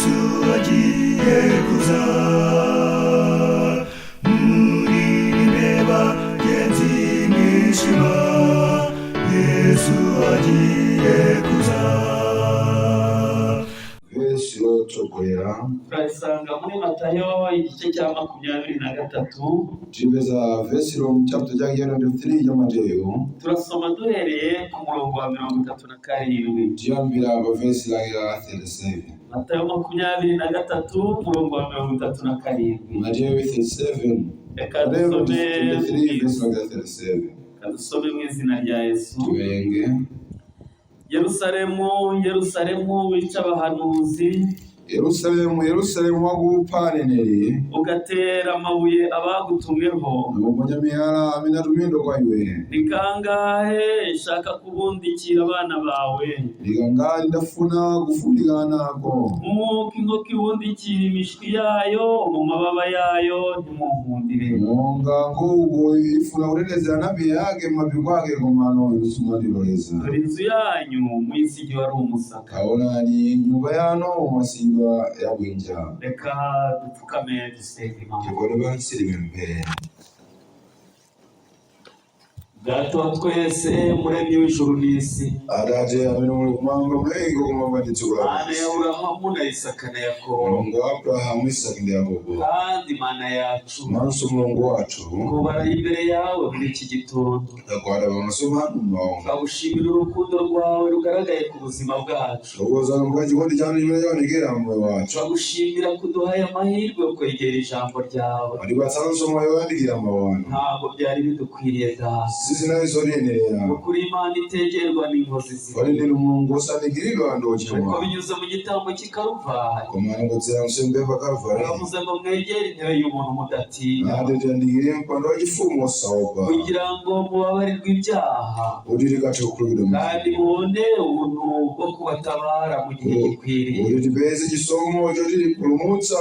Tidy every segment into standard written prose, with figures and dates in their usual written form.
Yesu agiye kuza. Muririmbe bagenzi mwishima, Yesu agiye kuza. Vesi lotsogolera. Turayisanga muri Matayo igice cya 23. Tipeza vesi mu chapter chake 23 cha Mateyo. Turasoma duhereye ku murongo wa 37. Tiyambira pa vesi lake la 37. Matayo 23, umurongo wa 37. Mateyo 37. Reka Mateyo dusome. 23, vesi lake la 37. Reka dusome mu izina rya Yesu. Tiwerenge. Yerusalemu, Yerusalemu, wica abahanuzi, Yerusalemu, Yerusalemu, wakupha aneneri, ugatera amabuye abagutumweho, nakuponya miyala amene atumidwa kwa iwe, ni kangahe nshaka kubundikira abana bawe, ndikangati ndafuna kufundika ana ako, nk'uko inkoko ibundikira imishwi yayo mu mababa yayo, ntimunkundire. Monga nkhuku ifuna kutetezera anapiye ake m'mapiko ake, komano inu simwandiloleza. Dore inzu yanyu muyisigiwe ari umusaka. Taonani, nyumba yanu mwasiyidwa yabwinja. Reka dupfukame dusenge Imana. Tigwade pansi tipemphere. Data wa twese, Muremyi w'ijuru n'isi, Atate amene muli kumwamba, Mlengi wakumwamba ndi dziko Mana lapansi, ya Aburahamu na Isaka na Yakobo, Mulungu wa Abrahamu, Isaki ndi Yakobo, kandi Mana yacu, manso Mulungu wathu, kubara imbere yawe muri iki gitondo, tagwada pamaso panu mmawa. Turagushimira urukundo rwawe rugaragaye ku buzima bwacu. Thokozani kwa chikondi chanu chimene chaonekera mmoyo wathu. Turagushimira kuduha aya mahirwe yo kwegera ijambo ryawe. Mwatipatsanso mwayi woyandikira mawu anu. Ntabwo byari bidukwiriye, Data. Sizinali zotiyenerera. Ukuri Imana itegerwa n'inkozi Pali z'ibibi, ndinu Mulungu osafikiridwa ndi ariko ochimwa, binyuze mu gitambo cy'i Karuvari, koma kudzera nsembe pa Kalvari, uravuze ngo mwegere intebe y'ubuntu mudatinya, nati tiyandikire mpando wachifumu osaopa, kugira ngo mubabarirwe ibyaha, kuti tikathe kukhululukidwa, kandi mubone ubuntu bwo kubatabara mu gihe gikwiriye. kuti tipeze chisomo chotipulumutsa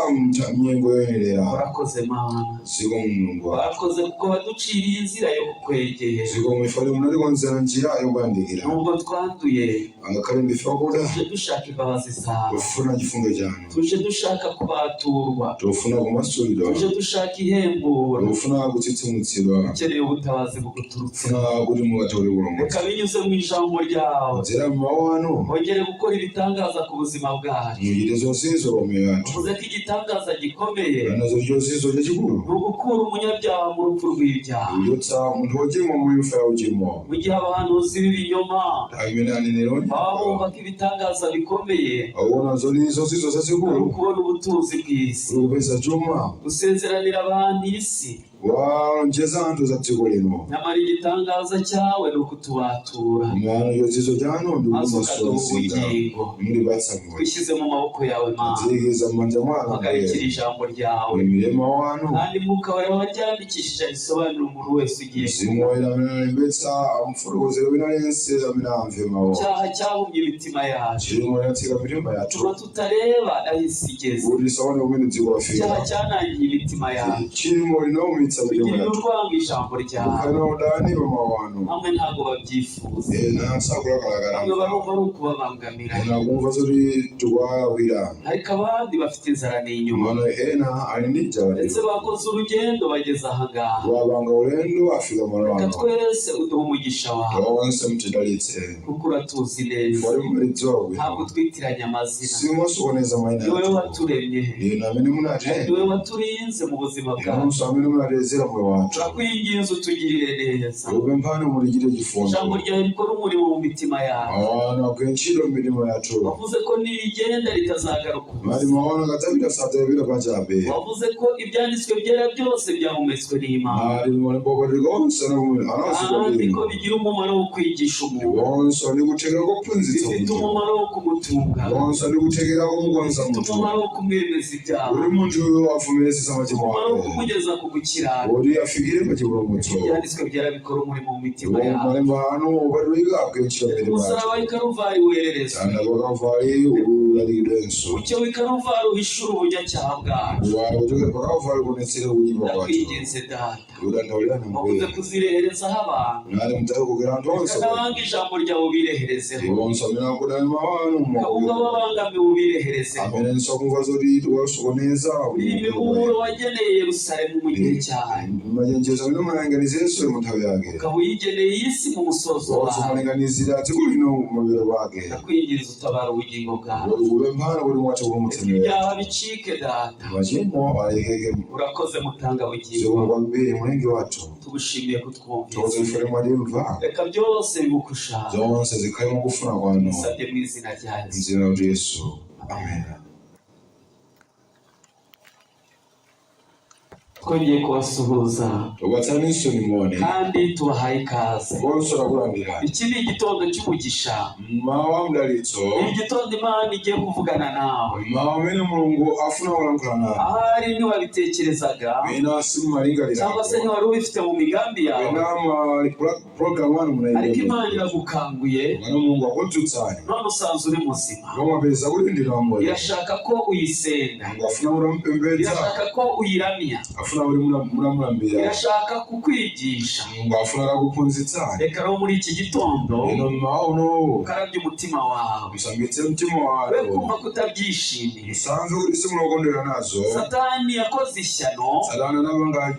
mnyengo yoyenera. Warakoze, Mana. Zikomo, Mulungu wathu. Warakoze kuko waduciriye inzira yo kukwegera. Zikomo ifale munatikonzera njira yokuyandikira. Nubwo twanduye, Angakhale ndife akuda, tuje dushaka imbabazi zawe, tofuna chifundo chanu, tuje dushaka kubaturwa, tofuna kumasulidwa, tuje dushaka ihembura, tofuna kutsitsimutsidwa, ukeneye ubutabazi buguturutse. tofuna kuti mungathe kutipulumutsa. Reka binyuze mu ijambo ryawe, Kudzera mmawu anu, wongere gukora ibitangaza ku buzima bwacu. Muchite zonsezo pa moyo wathu. Uvuze ko igitangaza gikomeye Nazo chonsezo chachikulu ni ugukura umunyabyaha mu rupfu rw'ibyaha, kuchotsa munthu wochimwa mu imfa ya uchimo, mu gihe abahanuzi b'ibinyoma amene aneneri baba onyenga bumva ko ibitangaza bikomeye akuona zoti zonsezo ari zazikulu ukubona ubutunzi bw'isi, uli kupeza chuma, gusezeranira abantu isi, walonjeza anthu za dziko lino, nyamara igitangaza cyawe ni ukutubatura, mano chonsezo chanu ndi maze kumasula ukaduha msinga, ubugingo. mulipatsa moyo. Twishyize mu maboko yawe, Mana. Dziyikiza m'manja mwanu. Hagarikira ijambo ryawe, Ulimire mawu anu, kandi Mwuka wawe waryandikishije arisobanurira umuntu wese ugiye Mzimu kumva. Woyera amene alembetsa amufotokozera wina aliyense amene amve mawu. Icyaha cyahumye imitima yacu, Chilimo linatsika mitima yathu, tuba tutareba aho isi igeze. Kuti tisaone kumene dziko lafika. Icyaha cyanangiye imitima yacu, Chilimo linaumitsa mitima tugirira yathu, urwango ijambo ryawe. Kukhana udani pa mawu anu. Bamwe ntabwo babyifuza, Ena sakulakalaka, bamwe barumva ari ukubabangamira, ena kumva zoti tikuwalakwira, ariko abandi bafite inzara n'inyuma, mano ena ali ndi njala, ndetse bakoze urugendo bageze ahangaha. Wapanga ulendo afika malo Reka ano. twese uduhe umugisha wawe, Tonse mutidalitse, kuko uratuzi neza, Fori mumalidziwa ntabwo bwino, twitiranya amazina. Simusokoneza mayina Ni wowe athu. waturemye, Inu amene munati, ni wowe waturinze mu buzima bwacu. Inunso amene munatezera moyo wathu. Turakwinginze utugirire neza, Tikupemphani mutichite ijambo chifundo. Ryawe rikora umurimo mu mitima yacu. Mawu anu agwire ntchito m'mitima yathu. Wavuze ko nirigenda ritazagaruka Mati ubusa. Mawu anu akadzapita sadzapita pachabe. Wavuze ko ibyanditswe byera byose byahumetswe n'Imana, Mati malemba opatulika onse anawuzidwa kandi ndi ko inu, bigira umumaro wo kwigisha umuntu, ndiponso ndi kuthekera kophunzitsa bifite munthu, umumaro wo kumutunga, ndiponso ndi kuthekera komukonza bifite munthu, umumaro wo kumwemeza ibyaha, kuti munthuyo avomereze machimo umumaro wo ake, kumugeza ku gukiranuka. gukiranuka. Kuti afikire pa chipulumutso. Ibyanditswe byera bikora umurimo mu mitima Ndipo yawe. Malemba anu opatulika agwire ntchito pamene Umusaraba pacho. w'i Karuvari wererezwe. Mtanda wa Kalvari ulalikidwenso. Umucyo w'i Karuvari uhishura ubunyacyaha bwacu. Kuwala kuchokera pa Kalvari kuonetsera kuyipa kwathu. Ndakwinginze Data, Kudandaulirani wakunze Mbuye. kuzireherezaho abantu. Nali mudzalikukira anthu Reka onse. n'abanga ijambo ryawe ubireherezeho. Ndiponso amene akudana mawu anu Kabunga muwakuyera. babangamiwe ubireherezeho. Amenenso akumva zoti tikuwasokoneza. Iyi miburo wageneye Yerusalemu mu gihe cyayo, Machenjezo amene munalinganizirenso mu nthawi yake. ukaba uyigeneye iyi si mu musozo Zonse wawe. munalinganizira dziko lino kumapero kwake. Ndakwinginze utabara ubugingo bwawe. Kuti kupemphana kuti mwathe Reka kupulumutsidwa. ibyaha bicike Data. Machimo alekeke. Urakoze mutanga bugingo. Zikomo kwambiri Mlengi wathu. Tugushimiye kutwumvise. Tokoze ife mwatimva. Reka byose bigukushaka. Zonse zikhale mukufuna kwanu. Bisabye mu izina rya Yesu. M'dzina la Yesu. Amen. Twongeye kubasuhuza Tupatsaninso nimone. kandi tubahaye ikaze. Konso takulandirani. Iki ni igitondo cy'umugisha. Mmawa wa mdalitso. Ni igitondo Imana igiye kuvugana nawe. Mmawa amene Mulungu afuna kulankhula nanu. Ahari ntiwabitekerezaga Mwina simumalingalirako. cyangwa se ntiwari ubifite mu migambi yawe, Mwina mali program anu ariko munayibona. Imana iragukanguye Mwana Mulungu akudzutsani. none usanzwe uri muzima. Lomapeza kuti ndinu amoyo. Irashaka ko uyisenga, Mulungu afuna kuti mupembedza. irashaka ko uyiramya, Afuna kuti mulamulambira. irashaka kukwigisha. Mulungu afuna kukuphunzitsani. Reka rero muri iki gitondo Ino mmawa unowu ukarabye umutima wawe, musambitse mtima we wanu. kumva ko utabyishimiye. Musamve kuti simulokondwera nazo. Satani yakoze ishyano Satana napanga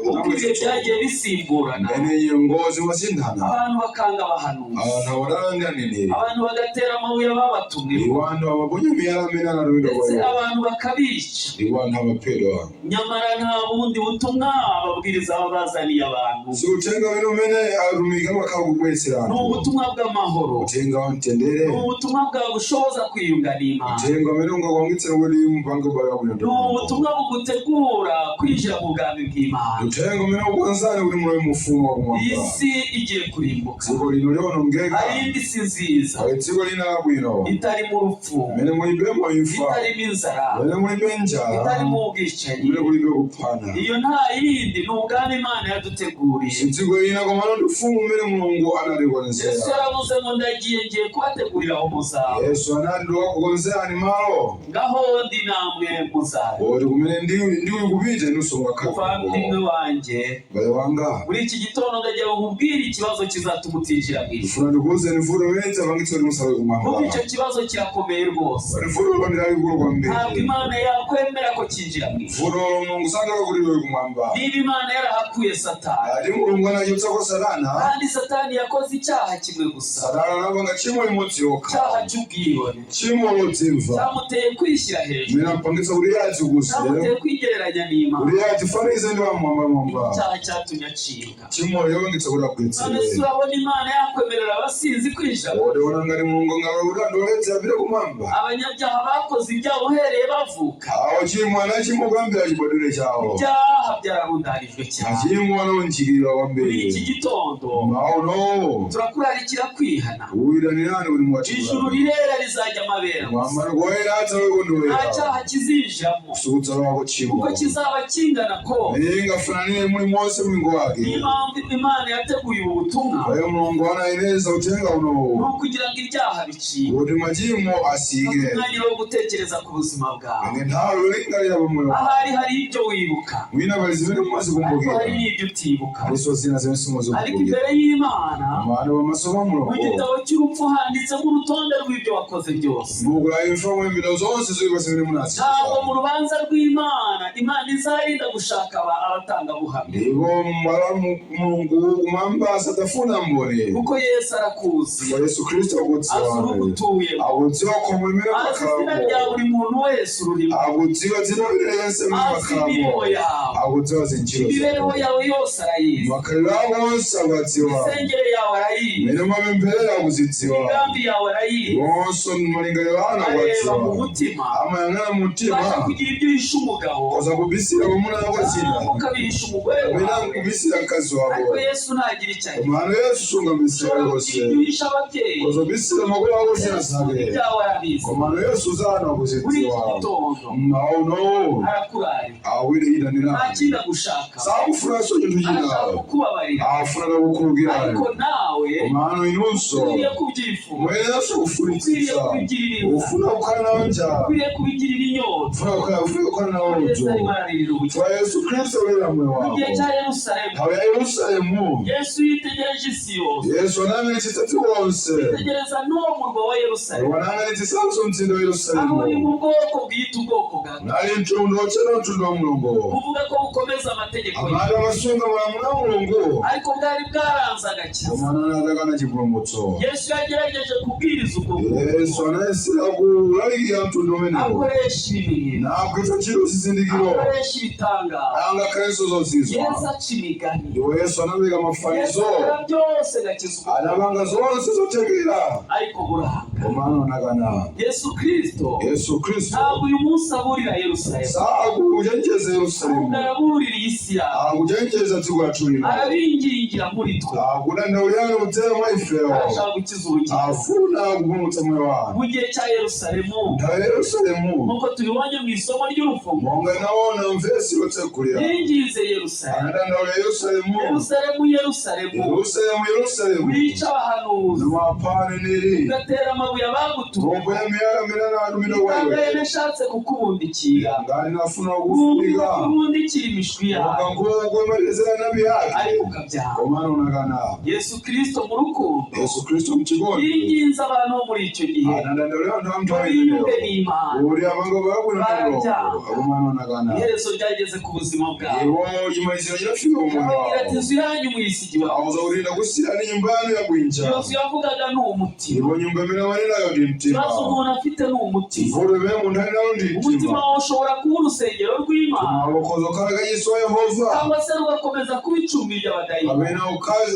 uko ibihe byagiye bisimburana, Mene ngozi wasinthana. abantu bakanga abahanuzi, Anthu awadalanga aneneri. abantu bagatera amabuye ababatumwe, Iwo anthu amaponya miyala amene anatumidwa kwa ndetse iwo. abantu bakabica. Iwo anthu amaphedwa. Nyamara nta bundi butumwa ababwiriza baba bazaniye abantu, Siuthenga wina umene atumiki amakhala kubweretsera ni anthu. ubutumwa bw'amahoro, Uthenga wa mtendere. ni ubutumwa bwagushoboza kwiyunga n'Imana, Uthenga umene ungakwangitsira kuti mupange ubale wabwino ndi ni Mulungu. ubutumwa bugutegura kwinjira mu bwami bw'Imana. Uthenga umene ukukonzani kuti mulowe mu ufumu wakumwamba. Iyi si igiye kurimbuka, Dziko lino liwonongeka. hari indi si nziza Pali dziko lina labwino. itarimo urupfu, Mmene mulibemo imfa. itarimo inzara, Mmene mulibe njala. itarimo ubwicanyi. Mmene kulibe kuphana. Iyo nta yindi ni ubwami Imana yaduteguriye. Si dziko lina komano ndi ufumu umene Mulungu Yesu anatikonzera. yaravuze ngo ndagiye ngiye kubategurira aho muzaba, Yesu anati ndikakukonzerani malo. ngaho ndi namwe muzaba. Kodi kumene ndiwe kupita inunso mukakhala Muvandimwe kuko. wanjye, M'bale wanga. muri iki gitondo ndagira ngo nkubwire ikibazo kizatuma utinjira mu ijuru. Ndifuna ndikuwuzeni vuto limene lidzapangitsa kuti musalowe kumwamba. Kuko icyo kibazo kirakomeye rwose, Pali vuto ndi lalikulu ntabwo kwambiri. Imana yakwemera ko kinjira mu ijuru. Vuto Mulungu sanalola kuti lilowe kumwamba. Niba Imana yarahakuye Satani, Ati Mulungu anachotsako Satana. kandi Satani yakoze icyaha kimwe gusa, Satana anapanga tchimo limodzi lokha. icyaha cy'ubwibone, Tchimo lodzimva. cyamuteye kwishyira hejuru, Limene ampangitsa kuti iye adzikuze. cyamuteye kwigereranya n'Imana, Kuti iye adzifanize ndi wamwambamwamba. icyaha cyatumye acibwa. Tchimo lopangitsa kuti None se agwetsedwe. urabona Imana yakwemerera abasinzi kwinjira mu Kodi ona ngati Mulungu ngalola kuti anthu oledzera apite kumwamba. Abanyabyaha bakoze ibyaha uhereye bavuka, Awo chimwa anachimwa kuyambira chibadwire chawo. ibyaha byararundanijwe cyane. Achimwa anaunjikira Muri iki kwambiri. gitondo Mawu unowo. turakurarikira kwihana. Uyitanirani kuti Ijuru muwatchulani. rirera rizajya amabera gusa, Mwamba ndikoyera adzalowe nta kondowera. cyaha kizinjiramo, Sikudzalowako tchimo. kuko kizaba kingana kose. Ingafananire muli monse mlingo Niyo wake. mpamvu Imana yateguye ubu butumwa, Payo Mulungu anayeneza uthenga ni unowo. ukugira ngo ibyaha bicike. Kuti machimo asiyike. Umwanya wo gutekereza ku buzima bwawe, Ine nthawi yolingalira pamoyo wako. ahari hari ibyo wibuka, Mwina pali zimene ariko hari mumazikumbukira. n'ibyo utibuka. Aliso zina zimene Ariko simumakumbukira. imbere y'Imana, Mano pamaso pa mu Mulungu. gitabo cy'urupfu handitsemo urutonde rw'ibyo wakoze byose. Buku la imfa mulembedwa zonse zoyipa zimene Ntabwo munazichita. mu rubanza rw'Imana Imana izarinda gushaka abatangabuhamya, Ndipo m'bwalo la Mulungu kumwamba sadzafuna mboni. kuko Yesu arakuzi, Kwa Yesu Khristu azi akudziwa. urugo utuyemo, Akudziwa khomo limene azi izina rya mumakhalamo. buri muntu wese ururimo, Akudziwa dzina lililonse limene azi imirimo mumakhalamo. yawe, Akudziwa zintchito imibereho zako. yawe yose arayizi, Makhalidwe ako onse akuwadziwa. imisengere yawe arayizi, Mmene umapempherera kuzidziwa. Imigambi yawe arayizi. Ndiponso malingaliro anu Areba mu akuwadziwa. mutima. Amayang'ana mu mtima. Ubasha kugira ibyo uhisha umugabo, Koza kubisira mwamuna wako china, ukabihisha umugore kapena wawe, nkubisira mkazi wako. Ariko Yesu ntagira icyo ahisha. Komano Yesu sungambisira Ushobora kose. kugira ibyo uhisha ababyeyi, Koza kubisira makolo ako Yesu sinasake. ibyawe arabizi. Komano Yesu zana Muri iki kuzidziwa. gitondo Mauno arakurarika, awiri nta itanirani. kindi agushaka, Sakufunanso chinthu china. Arashaka kukubabarira, Afuna kukukhululukirani. Ariko nawe Komano inunso ukwiriye kubyifuza, muyeneranso ukwiriye kufunitsitsa. kubigirira inzara, Ufuna kukhala nawo njala. Ukwiriye kubigirira inyota. Ufuna kukhala nawo Yesu ludzu. arimo ararira ubugingo. Kwa Yesu Kristo ulira moyo Mu wako. gihe cya Yerusalemu, Nthawi ya Yerusalemu, Yesu yitegereje isi yose, Yesu anayang'anitsitsa dziko lonse. Yitegereza n'uwo murwa wa Yerusalemu, Wanayang'anitsisanso mzinda wa Aho uri Yerusalemu. mu bwoko bwita ubwoko bwa Nali mtundu wochera mtundu wa Mulungu. buvuga ko bukomeza amategeko ye, Amati amasunga malamulo a Mulungu. Ariko bwari bwaranze agakiza. Koma anakana chipulumutso. Yesu yagerageje kubwiriza ubwo bwoko, Yesu anayesera kulalikira mtundu umenewo. Akoresha ibimenyetso, Nagwiritsa ntchito zizindikiro. Akoresha ibitangaza. Angakhalenso zozizwa. Yesu aca imigani, Ndipo Yesu anapereka Yesu mafanizo. akora byose agakiza ubwoko, Anapanga zonse zothekera. Ariko buranga. Koma anakana. Yesu Kristo Yesu Kristo ntabwo uyu munsi aburira Yerusalemu, sakuchenjeza ahubwo Yerusalemu. araburira iyi si yawe, Akuchenjeza dziko lathu lino. Arabingingira muri twe, Akudandaulirani kudzera mwa ifewo. Arashaka gukiza ubugingo. Afuna kupulumutsa moyo wanu. Mu gihe cya Yerusalemu, Nthawi ya Yerusalemu, nk'uko tubibonye mu isomo ry'urufungo, monga naona mvesi lotsekulira, yinginze Yerusalemu, anadandaulira Yerusalemu. Yerusalemu, Yerusalemu, Yerusalemu, Yerusalemu, wica abahanuzi, nimapha aneneri, ugatera amabuye abagutumye, muponya miyala amene anatumidwa kwa Ntabwo iwe. nashatse kukubundikira, Ngati nafuna kukufundika kubundikira imishwi monga yawe, nkhuku imalezera anapi ake, Ariko ukabyanga. koma unakana. Yesu Kristo mu rukundo Yesu Kristo mchikondi yinginze abantu bo muri icyo gihe anadandaulira anthu amnthawi biyunge imeneyo n'Imana. kuti apange abwino ndi Mulungu, koma unakana. Iherezo ryageze ku buzima bwawe. Iwo chimaliziro chafika umoyo Arababwira ati wawo. inzu yanyu muyisigiwe. Auza kuti ndakusiyirani nyumba yanu yabwinja. Iyo nzu yavugaga ni umutima. Ndipo nyumba imene amanenayo ndi mtima. Ikibazo umuntu afite ni umutima. Vuto imene munthu ali nayo ndi Umutima mtima. wawe ushobora kuba urusengero rw'Imana, Ukhoza kukhala kachisi wa Yehova, cyangwa se rugakomeza kuba icumbi ry'abadayimoni. kapena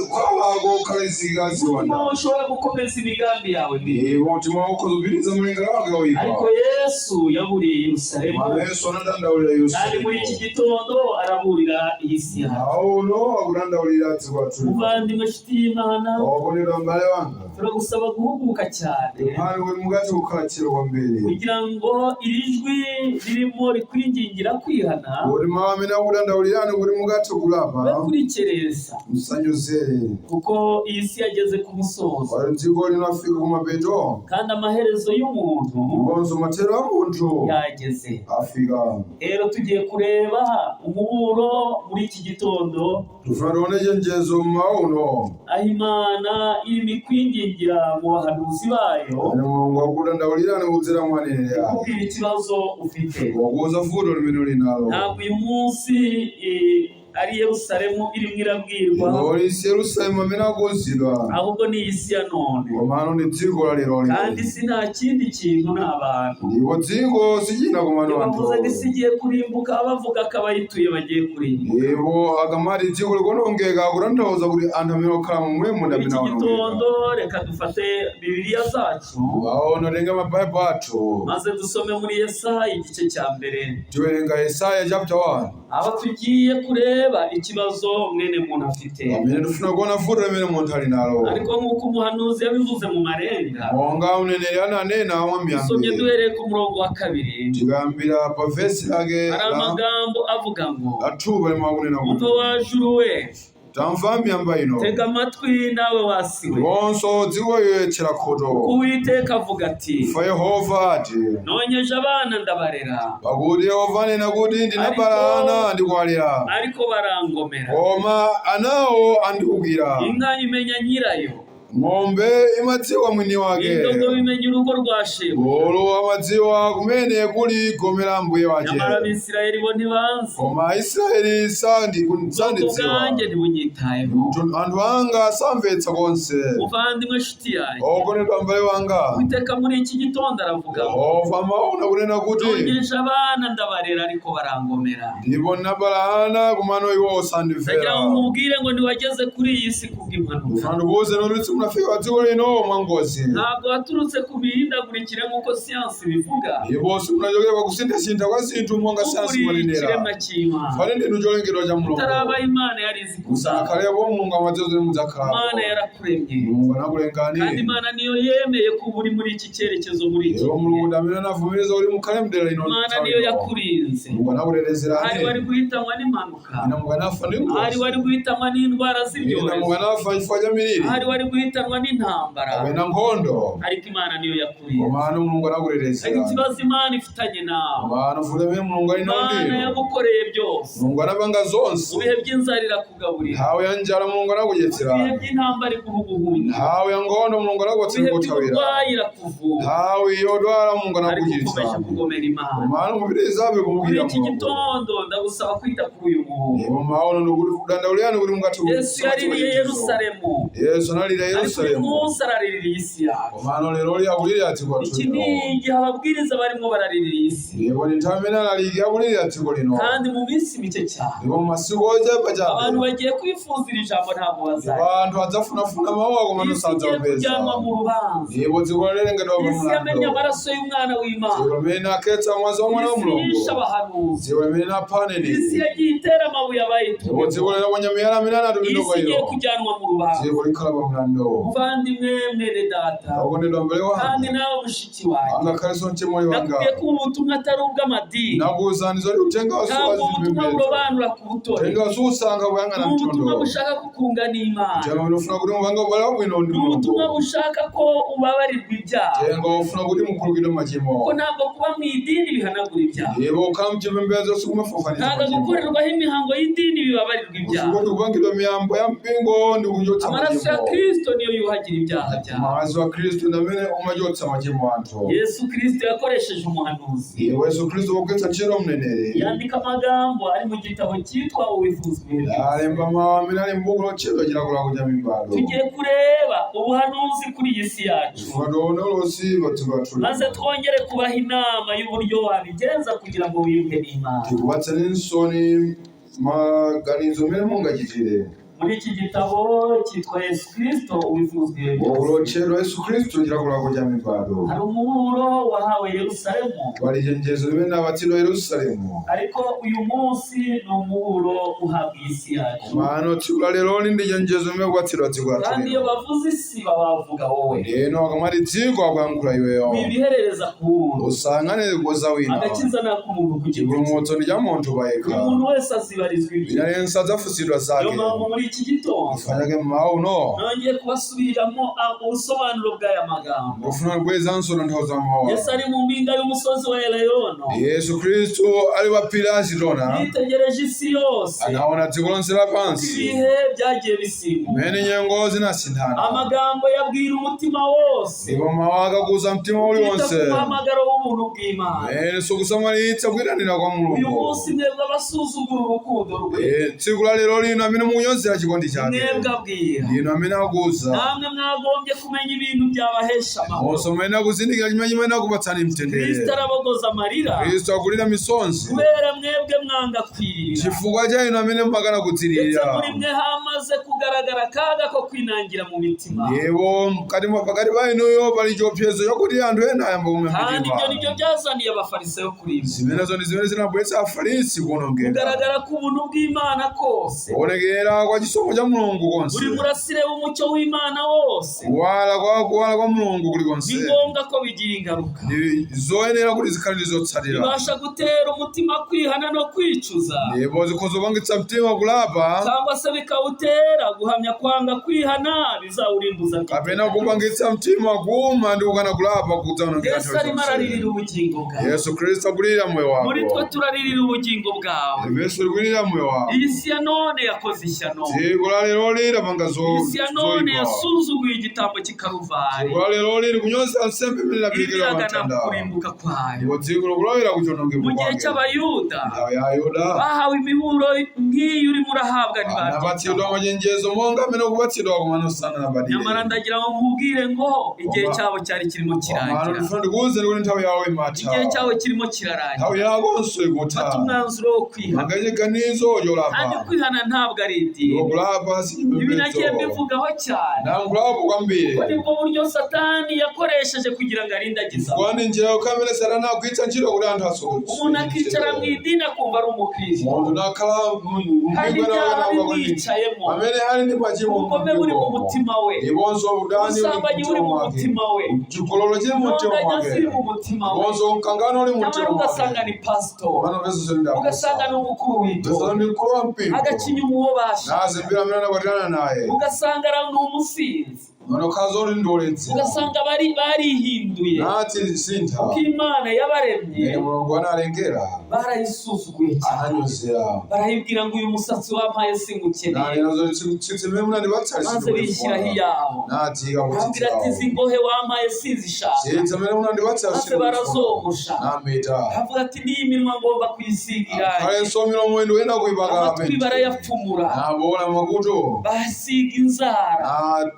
ukhawako ukhalizika Umutima ziwanda. wawe ushobora gukomeza imigambi yawe mibi. Ndipo mtima wako ukhoza kupitiriza malingaliro ake oyipa. Ariko Yesu yaburiye Yerusalemu, Mana Yesu anadandaulira kandi muri iki Yerusalemu. gitondo araburira iyi si yawe. Auno akudandaulira dziko lathu. Muvandimwe, nshuti y'Imana, Okondedwa m'bale wanga, turagusaba guhuguka cyane pemphani kuti mukathe kukhala tcheru kwambiri, kugira ngo iri jwi ririmo rikwingingira kwihana kuti mawu amene akudandaulirani kuti mukathe kulapa we kurikereza, musanyozere, kuko iyi si yageze ku musozo, pali dziko linafika kumapeto, kandi amaherezo y'umuntu ndiponso mathero a munthu yageze. afika. Rero tugiye kureba umuburo muri iki gitondo, Tifuna tione chenjezo mmawa uno, aho Imana irimo ikwingingira mu bahanuzi bayo, ane Mulungu akudandaulirani kudzera mwa aneneri ake, ikubwira ikibazo ufite. wakuwuza vuto limene uli nalo. Ntabwo uyu munsi ari Yerusalemu irimo irabwirwa, Loli si Yerusalemu amene akuwuzidwa, ahubwo ni iyi si ya none, komano ndi dziko la lero kandi lino. isi nta kindi kintu, ni abantu. Ndipo dziko sichina Iyo komano anthu. bavuze ko isi igiye kurimbuka, bavuga ko abayituye bagiye kurimbuka. Ndipo akamati dziko likonongeka akutanthauza kuti anthu amene okhala momwemo ndi Muri amene iki awonongeka. gitondo reka dufate Bibiliya zacu, Waona tenga mabaibo athu, maze dusome muri Yesaya igice cya mbere, tiwerenga Yesaya chapter 1, aho tugiye kureba ikibazo mwene muntu afite. Amene tifuna kuona vuto limene munthu ali nalo. Ariko nk'uko umuhanuzi yabivuze mu marenga, Monga uneneri ananena dusomye mwamiyambiri, duhereye ku murongo wa kabiri, tikayambira pa vesi lake hari amagambo avuga ngo: la 2 pali makunena "Umva kuti, wa juru we, tamva miyamba ino, tega amatwi nawe wasiwe, ndiponso dziko iwe tchera khutu, Uwiteka avuga ati: fa Yehova ati, nonyeje abana ndabarera, pakuti Yehova anena kuti ndinabala ana ndikuwalera, ariko barangomera. Koma anawo andiwukira. Inka imenya nyirayo, Ng'ombe imadziwa mwini wake. Indogobe imenya urugo rwa shebuja. Ngolo amadziwa kumene kuli gome la mbuye wace. Nyamara Abisirayeli bo ntibanzi. Koma Aisraeli Ubwoko sandidziwa. bwanjye ntibunyitayeho. Anthu anga samvetsa konse. Muvandimwe, nshuti yanjye, Okondedwa m'bale wanga, Uwiteka muri iki gitondo aravuga ngo Yehova amaona kunena kuti nongeje abana ndabarera ariko barangomera. Ndipo ndinabala ana kumano iwo Ndagira osandimvera. ngo nkubwire ngo ntiwageze kuri iyi si kubw'impanuka. Ndifuna ndikuwuze kuti simunafika pa dziko lino mwangozi. Ntabwo waturutse ku mihindagurikire nk'uko siyansi ibivuga. Ndipo simunachokera pakusinthasintha kwa zinthu monga sayansi Uri imanenera. ikiremwa cy'Imana. Fane ndinu cholengedwa cha Mulungu. Utaraba Imana yari izi kuzaba. Musanakhalepo Mulungu amadziwa zoti mudzakhalapo. Imana yarakuremye. Mulungu Kandi anakulengani. Imana niyo yemeye ko uba uri muri iki cyerekezo, muri iki Ndipo gihe. Mulungu ndi amene anavomereza kuti mukhale mdera lino Imana nthawi niyo ino. yakurinze. Mulungu Hari anakutetezerani. wari guhitanwa n'impanuka. Ina mukanafa ndi Hari ngozi. wari guhitanwa n'indwara Ina z'ibyorezo. mukanafa chifukwa cha miliri. Hari wari guhitanwa n'intambara. Kapena nkhondo. Ariko Imana niyo yakurinze. Komano Mulungu Ariko anakutetezerani. ikibazo Imana ifitanye nawe, Komano futi amene Mulungu ali nawo Imana ndinu. yagukoreye byose. Mulungu anapanga Mu zonse. bihe by'inzara irakugaburira. Nthawi ya njala Mulungu Mu bihe anakudyetserani. by'intambara iguha ubuhungiro. Nthawi ya nkhondo Mulungu Mu anakupatsani bihe kothawira. by'uburwayi irakuvura. Nthawi yodwala Mulungu Ariko ukomeje anakuchiritsani. kugomera Imana. Komano mupitirizabe Muri kumukira iki Mulungu. gitondo ndagusaba kwita kuri uyu muhungu. Ndipo maono ndikuti kudandaulirani kuti mungathe Yesu yaririye Yerusalemu, Yesu analira ariko uyu Yerusalemu. munsi araririra isi yacu. Komano lero akulirira dziko Iki lathu ni lino. igihe ababwiriza barimo bararirira isi, Ndipo ndi nthawi imene alaliki akulirira dziko lino. kandi mu minsi mike cyane Ndipo masiku ochepa abantu chabe bagiye kwifuza iri jambo ntabwo ndipo bazajya. anthu adzafunafuna mawu ako komano Isi igiye sadzawapeza. kujyanwa mu rubanza. Ndipo dziko lalengedwa pa Isi yamenye mlandu. amaraso y'umwana w'Imana. Dziko limene akhetsa mwazi wa mwana wa Isi Mulungu. yishe abahanuzi. Dziko limene apha Isi aneneri. yagiye itera amabuye Ndipo abayitumye. dziko linaponya miyala amene anatumidwa kwa Isi igiye ilo. kujyanwa mu rubanza. Dziko likhala pa mlandu. Muvandimwe, mwene data, Okondedwa m'bale kandi wanga, nawe mushiki wanjye, angakhalenso mchemwali wanga, nakubwiye ko ubu butumwa atari ubw'amadini. nakuwuzani zoti uthenga Ntabwo wasuwa ubutumwa zipembedzo. burobanura ku butoni. Uthenga wasuusanga kuyang'ana Ni ubutumwa mtondo. bushaka kukunga n'Imana. Uthenga umene ufuna kuti mupange ubale wabwino ndi Ni ubutumwa Mulungu. bushaka ko ubabarirwa ibyaha. Uthenga ufuna kuti mukhululukidwe machimo. Kuko ntabwo kuba mu idini bihanagura ibyaha. Ndipo kukhala mchipembedzo sikumafafaniza Ntabwo machimo. gukorerwaho imihango y'idini bibabarirwa ibyaha. Usikuti kupangidwa miyambo ya mpingo ndi kuchotsa Amaraso ya machimo. Kristo niyo yuhagira ibyaha byawe. Mwazi wa Khristu ndi amene umachotsa machimo anthu. Yesu Kristo yakoresheje umuhanuzi Ndipo Yesu Khristu pogwiritsa ntchito mneneri yandika amagambo ari mu gitabo cyitwa Uwifuzwa Ibihe Byose. alemba mawu amene ali m'buku lotchedwa Chilakolako cha Mibado. Tugiye kureba ubuhanuzi kuri iyi si yacu, Chifukwa tione ulosi pa dziko lathu maze lino. twongere kubaha inama y'uburyo wabigenza kugira ngo wiyunge n'Imana. Tikupatseni nsoni maganizo amene mungachitire. Muri iki gitabo cyitwa Yesu Kristo Uwifuzwa Ibihe Buku Byose, lotchedwa Yesu Khristu Chilakolako cha Mibado. hari umuburo wahawe Yerusalemu, Pali chenjezo limene apatsidwa Yerusalemu. ariko uyu munsi ni umuburo uhabwa isi yacu. Komano tsiku la leroli ndi chenjezo limene kupatsidwa dziko lathu Kandi iyo lino. bavuze isi baba bavuga wowe. Lero akamati dziko akuyankhula iweyo. Wibiherereza ku wundi. Usayang'ane za wina. Agakiza ni ak'umuntu ku giti cye. Chipulumutso ndi cha munthu Buri payekha. muntu wese azibarizwa ibye. Wina yense adzafunsidwa Niyo zake. mpamvu muri iki gitondo Chifukwa chake mmawa uno nongeye kubasubiriramo ubusobanuro bw'aya magambo. ndikufuna kubwezanso tanthauzo la mawu. Yesu ari mu mpinga y'umusozi wa Elayono, Yesu Khristu ali pa phiri la Azitona yitegereje isi yose, anaona dziko lonse lapansi ibihe byagiye bisimbuka. mmene nyengo zinasinthana. Amagambo yabwira umutima wose Ndipo mawu akakuza mtima kwita uliwonse ku muhamagaro w'ubuntu bw'Imana. mmene sikusamalitsa kuyitanira kwa Uyu Mulungu. munsi mwebwe abasuzugura urukundo rwe, Tsiku la lero lino amene mukunyozera chikondi chake, mwebwe abwira, ndinu amene akuza namwe mwagombye kumenya ibintu byabahesha amahoro. monso mmene akuzindikira chimene chimene akupatsani mtendere. Kristo arabogoza amarira Khristu akulira misonzi kubera mwebwe mwanga kwirira, chifukwa cha inu amene mumakana ndetse kudzirira. muri mwe hamaze kugaragara akaga ko kwinangira mu mitima. Ndipo mkati mwa pakati pa inuyo pali chiopsezo chakuti anthu ena ayamba kumwa Kandi ibyo mitima. nibyo byazaniye abafarisayo kurimbuka. Zimenezo ndi zimene zinabweretsa Afarisi kuwonongeka. Kugaragara k'ubuntu bw'Imana kose, Kuonekera kwa chisomo cha Mulungu konse, buri murasire w'umucyo w'Imana wose, kuwala kwa Mulungu ni kulikonse ngombwa ko bigira ingaruka. ndi zoyenera kuti zikhale ndi zotsatira. Bibasha gutera umutima kwihana no kwicuza, Ndipo zikhoza kupangitsa mtima kulapa, cyangwa se bikawutera guhamya kwanga kwihana, bizawurimbuza. Kapena kupangitsa mtima kuuma ndi kukana kulapa kudzawonongeka Yesu nthawi arimo zonse. araririra ubugingo bwawe. Yesu Khristu akulirira moyo Muri twe wako. turaririra ubugingo bwawe. Yesu likulirira moyo wako. Iyi si ya none yakoze ishyano. Dziko la lero lilapanga Iyi si ya none zoyipa. yasuzuguye igitambo cy'Ikaruvari, Dziko la lero lili kunyoza nsembe imene inaphikira iragana matanda. kurimbuka kwayo. Ndipo dziko likulowera kuchonongeko Mu gihe kwake. cy'Abayuda, Nthawi ya Yuda bahawe imiburo nk'iyo urimo urahabwa, anapatsidwa ntibabyitaho. machenjezo monga amene ukupatsidwa komano sana Nyamara nabadire. ndagira ngo nkubwire ngo igihe Koma cyabo cyari kirimo komano kirangira. ndifuna ndikuwuzeni kuti nthawi yawo imatha. Igihe cyawe kirimo kirarangira. Nthawi yakonso ikutha. Fata umwanzuro wo kwihana. Manganye ganizo Kandi yolapa. kwihana ntabwo ari idini. Ndipo kulapa si Ibi nagiye chipembedzo. mbivugaho cyane, Nankulapa kwambiri. ko nibwo buryo Satani yakoresheje kugira ngo arindagize abantu. Kwani njira yokamene Satana agwiritsa ntchito kuti anthu Umuntu akicara mu asokonezeke. idini akumva ari umukristo, Munthu nakhala kandi mpingo ibyaha nawe bimwicayemo, amene ali ndi machimo ubugome buri mu mpingomo. mutima we, Ndiponso udani uli ubusambanyi buri mumtima mu mwake. mutima we, Chigololo chili mumtima intonganya mwake. ziri mu mutima we, Ndiponso mkangano uli nyamara mumtima ugasanga mwake. ni pasitori, Pano pese ndakusa. ugasanga ni umukuru Pese w'itorero, ndi mkulu wa mpingo. agacinya uwo bashaka, Nazembera amene anakwatirana naye. ugasanga ari ni umusinzi, Nono khaza uli ndi oledzera. ugasanga bari barihinduye Nati sintha. uko Imana yabaremye. Mene Mulungu analengera. Barayisuzuguye cyane, Ananyozera. barayibwira ngo uyu musatsi wampaye singukeneye, Nani nazo tsitsi mene munandipatsa maze bishyiraho sindikufuna. iyabo. Natika Arambwira ati izi kutsitsawo. ngohe wampaye sinzishaka, Tsitsi amene munandipatsa maze sindikufuna. barazogosha. Nameta. Avuga ati n'iyi minwa ngomba kuyisiga irangi, Khalenso milomo inu ena kuipaka amatwi penti. barayapfumura, Nabola makutu. basiga inzara,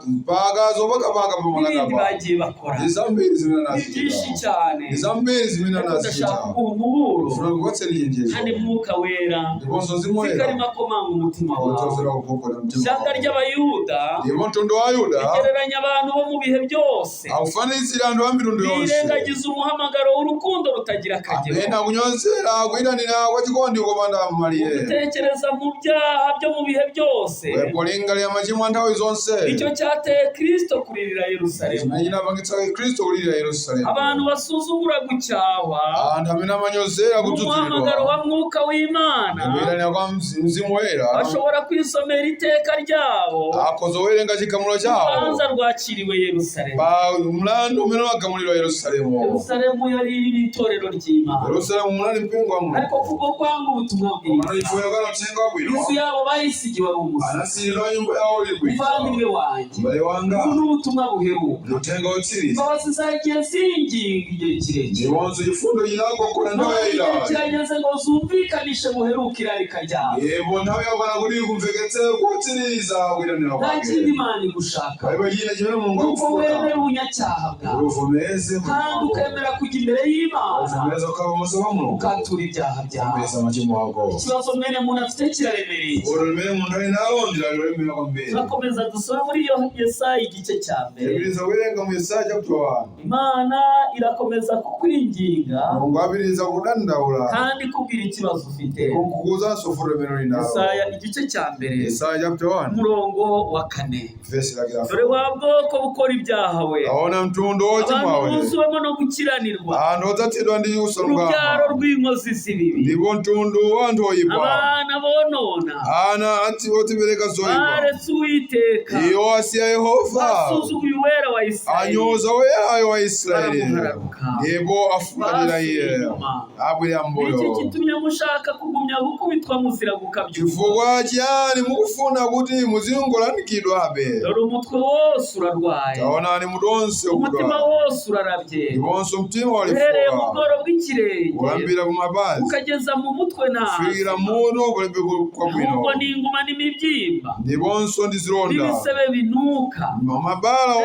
Napaka zopakapaka n'ibindi pamakatapa. bagiye bakora Ndi zambiri zimene ni byinshi anazita. cyane. Ndi zambiri zimene Ariko ndashaka anazita. kuguha umuburo, Funa kukupatseni chenjezo. kandi Mwuka Wera Ndiponso zimoyera. zikarimo akomanga umutima wawe. Kudzozera kugogoda mtima Ishyanga wako. ry'Abayuda Ndipo mtundu wa Yuda rigereranya abantu bo mu bihe byose akufanizira anthu a mitundu yonse birengagiza umuhamagaro w'urukundo rutagira akagero, amene akunyozera kuyitanira kwa chikondi kopanda malire. gutekereza mu byaha byo mu bihe byose. Polingalira machimo a nthawi zonse. Icyo cyateye Kristo kuririra Yerusalemu. Chimene chinapangitsa Khristu kulirira Yerusalemu. Abantu basuzugura gucyahwa Anthu amene amanyozera n'umuhamagaro kudzudzulidwa wa Mwuka w'Imana ndikuyitanira kwa Mzimu Woyera bashobora kwisomera iteka ryabo akhoza kuwerenga chigamulo chawo urubanza rwaciriwe Yerusalemu. pa mlandu umene wagamulidwa Yerusalemu. Yerusalemu yari irimo itorero ry'Imana, Yerusalemu munali mpingo wa ariko Mulungu. kubwo kwanga ubutumwa Komano bwiza, chifukwa kana uthenga wabwino inzu yabo bayisigiwe ari umusa. anasiyidwa nyumba yawo ili bwino. Muvandimwe wanjye, M'bale wanga, ubu ni ubutumwa buheruka. ndi uthenga wotsiriza. Imbabazi zagiye zinginga igihe kirekire, Ndiponso chifundo chinagogoda nthawi none igihe yayitali. kirageze ngo zumvikanishe buheruka irarika ryabo. Ndipo nthawi yakwana kuti kumveketse kotsiriza kuyitanira Nta kwake. kindi Imana igushaka Palibe china chimene Mulungu nuko akufuna. wemera ubunyacyaha bwawe, Uvomeze kandi mulungu. ukemera kujya imbere y'Imana, Uvomeze ukaba pamaso pa Mulungu. ukatura ibyaha byawe. Uvomeza machimo ako. Ikibazo mwene muntu afite kiraremereye. Olo limene munthu ali nalo ndi lolemera kwambiri. Turakomeza dusome muri iyo Yesaya igice cya mbere. Tipitiriza kuwerenga mu Yesaya chapter 1. Imana irakomeza kukwinginga Mulungu apitiriza kudandaula kandi ikubwira ikibazo ufite. kukukuuzanso fulo limene uli nalo. Yesaya igice cya mbere, Yesaya chapter 1 umurongo wa 4. verse lake la Dore 4. wa bwoko bukora ibyaha we, Aona mtundu abantu wochimwawe, buzuwemo no gukiranirwa, anthu odzazidwa ndi urubyaro kusalungama, rw'inkozi z'ibibi, ndipo mtundu wa anthu oyipa, abana bonona, ana odzipereka zoyipa. baretse Uwiteka, Iwo asiya Yehova, basuzuguye Uwera wa Isirayeli, anyoza Woyerayo wa Israeli, baramuhararuka, ndipo afulatira basubiye iye, inyuma. abwera Iki mbuyo. gitumye mushaka kugumya gukubitwa muzira gukabyuka. Chifukwa chiyani mukufuna kuti muzingolandikidwabe? Dore umutwe wose urarwaye, Taonani mutu onse umutima ukudwala, wose urarabye, ndiponso mtima uhereye mu walifuka, bworo bw'ikirenge kulambira kumapazi, ukageza mu mutwe nta kufikira mutu kulibe kwabwino, ahubwo ni inguma n'imibyimba ndiponso ndi zilonda, n'ibisebe binuka, mabala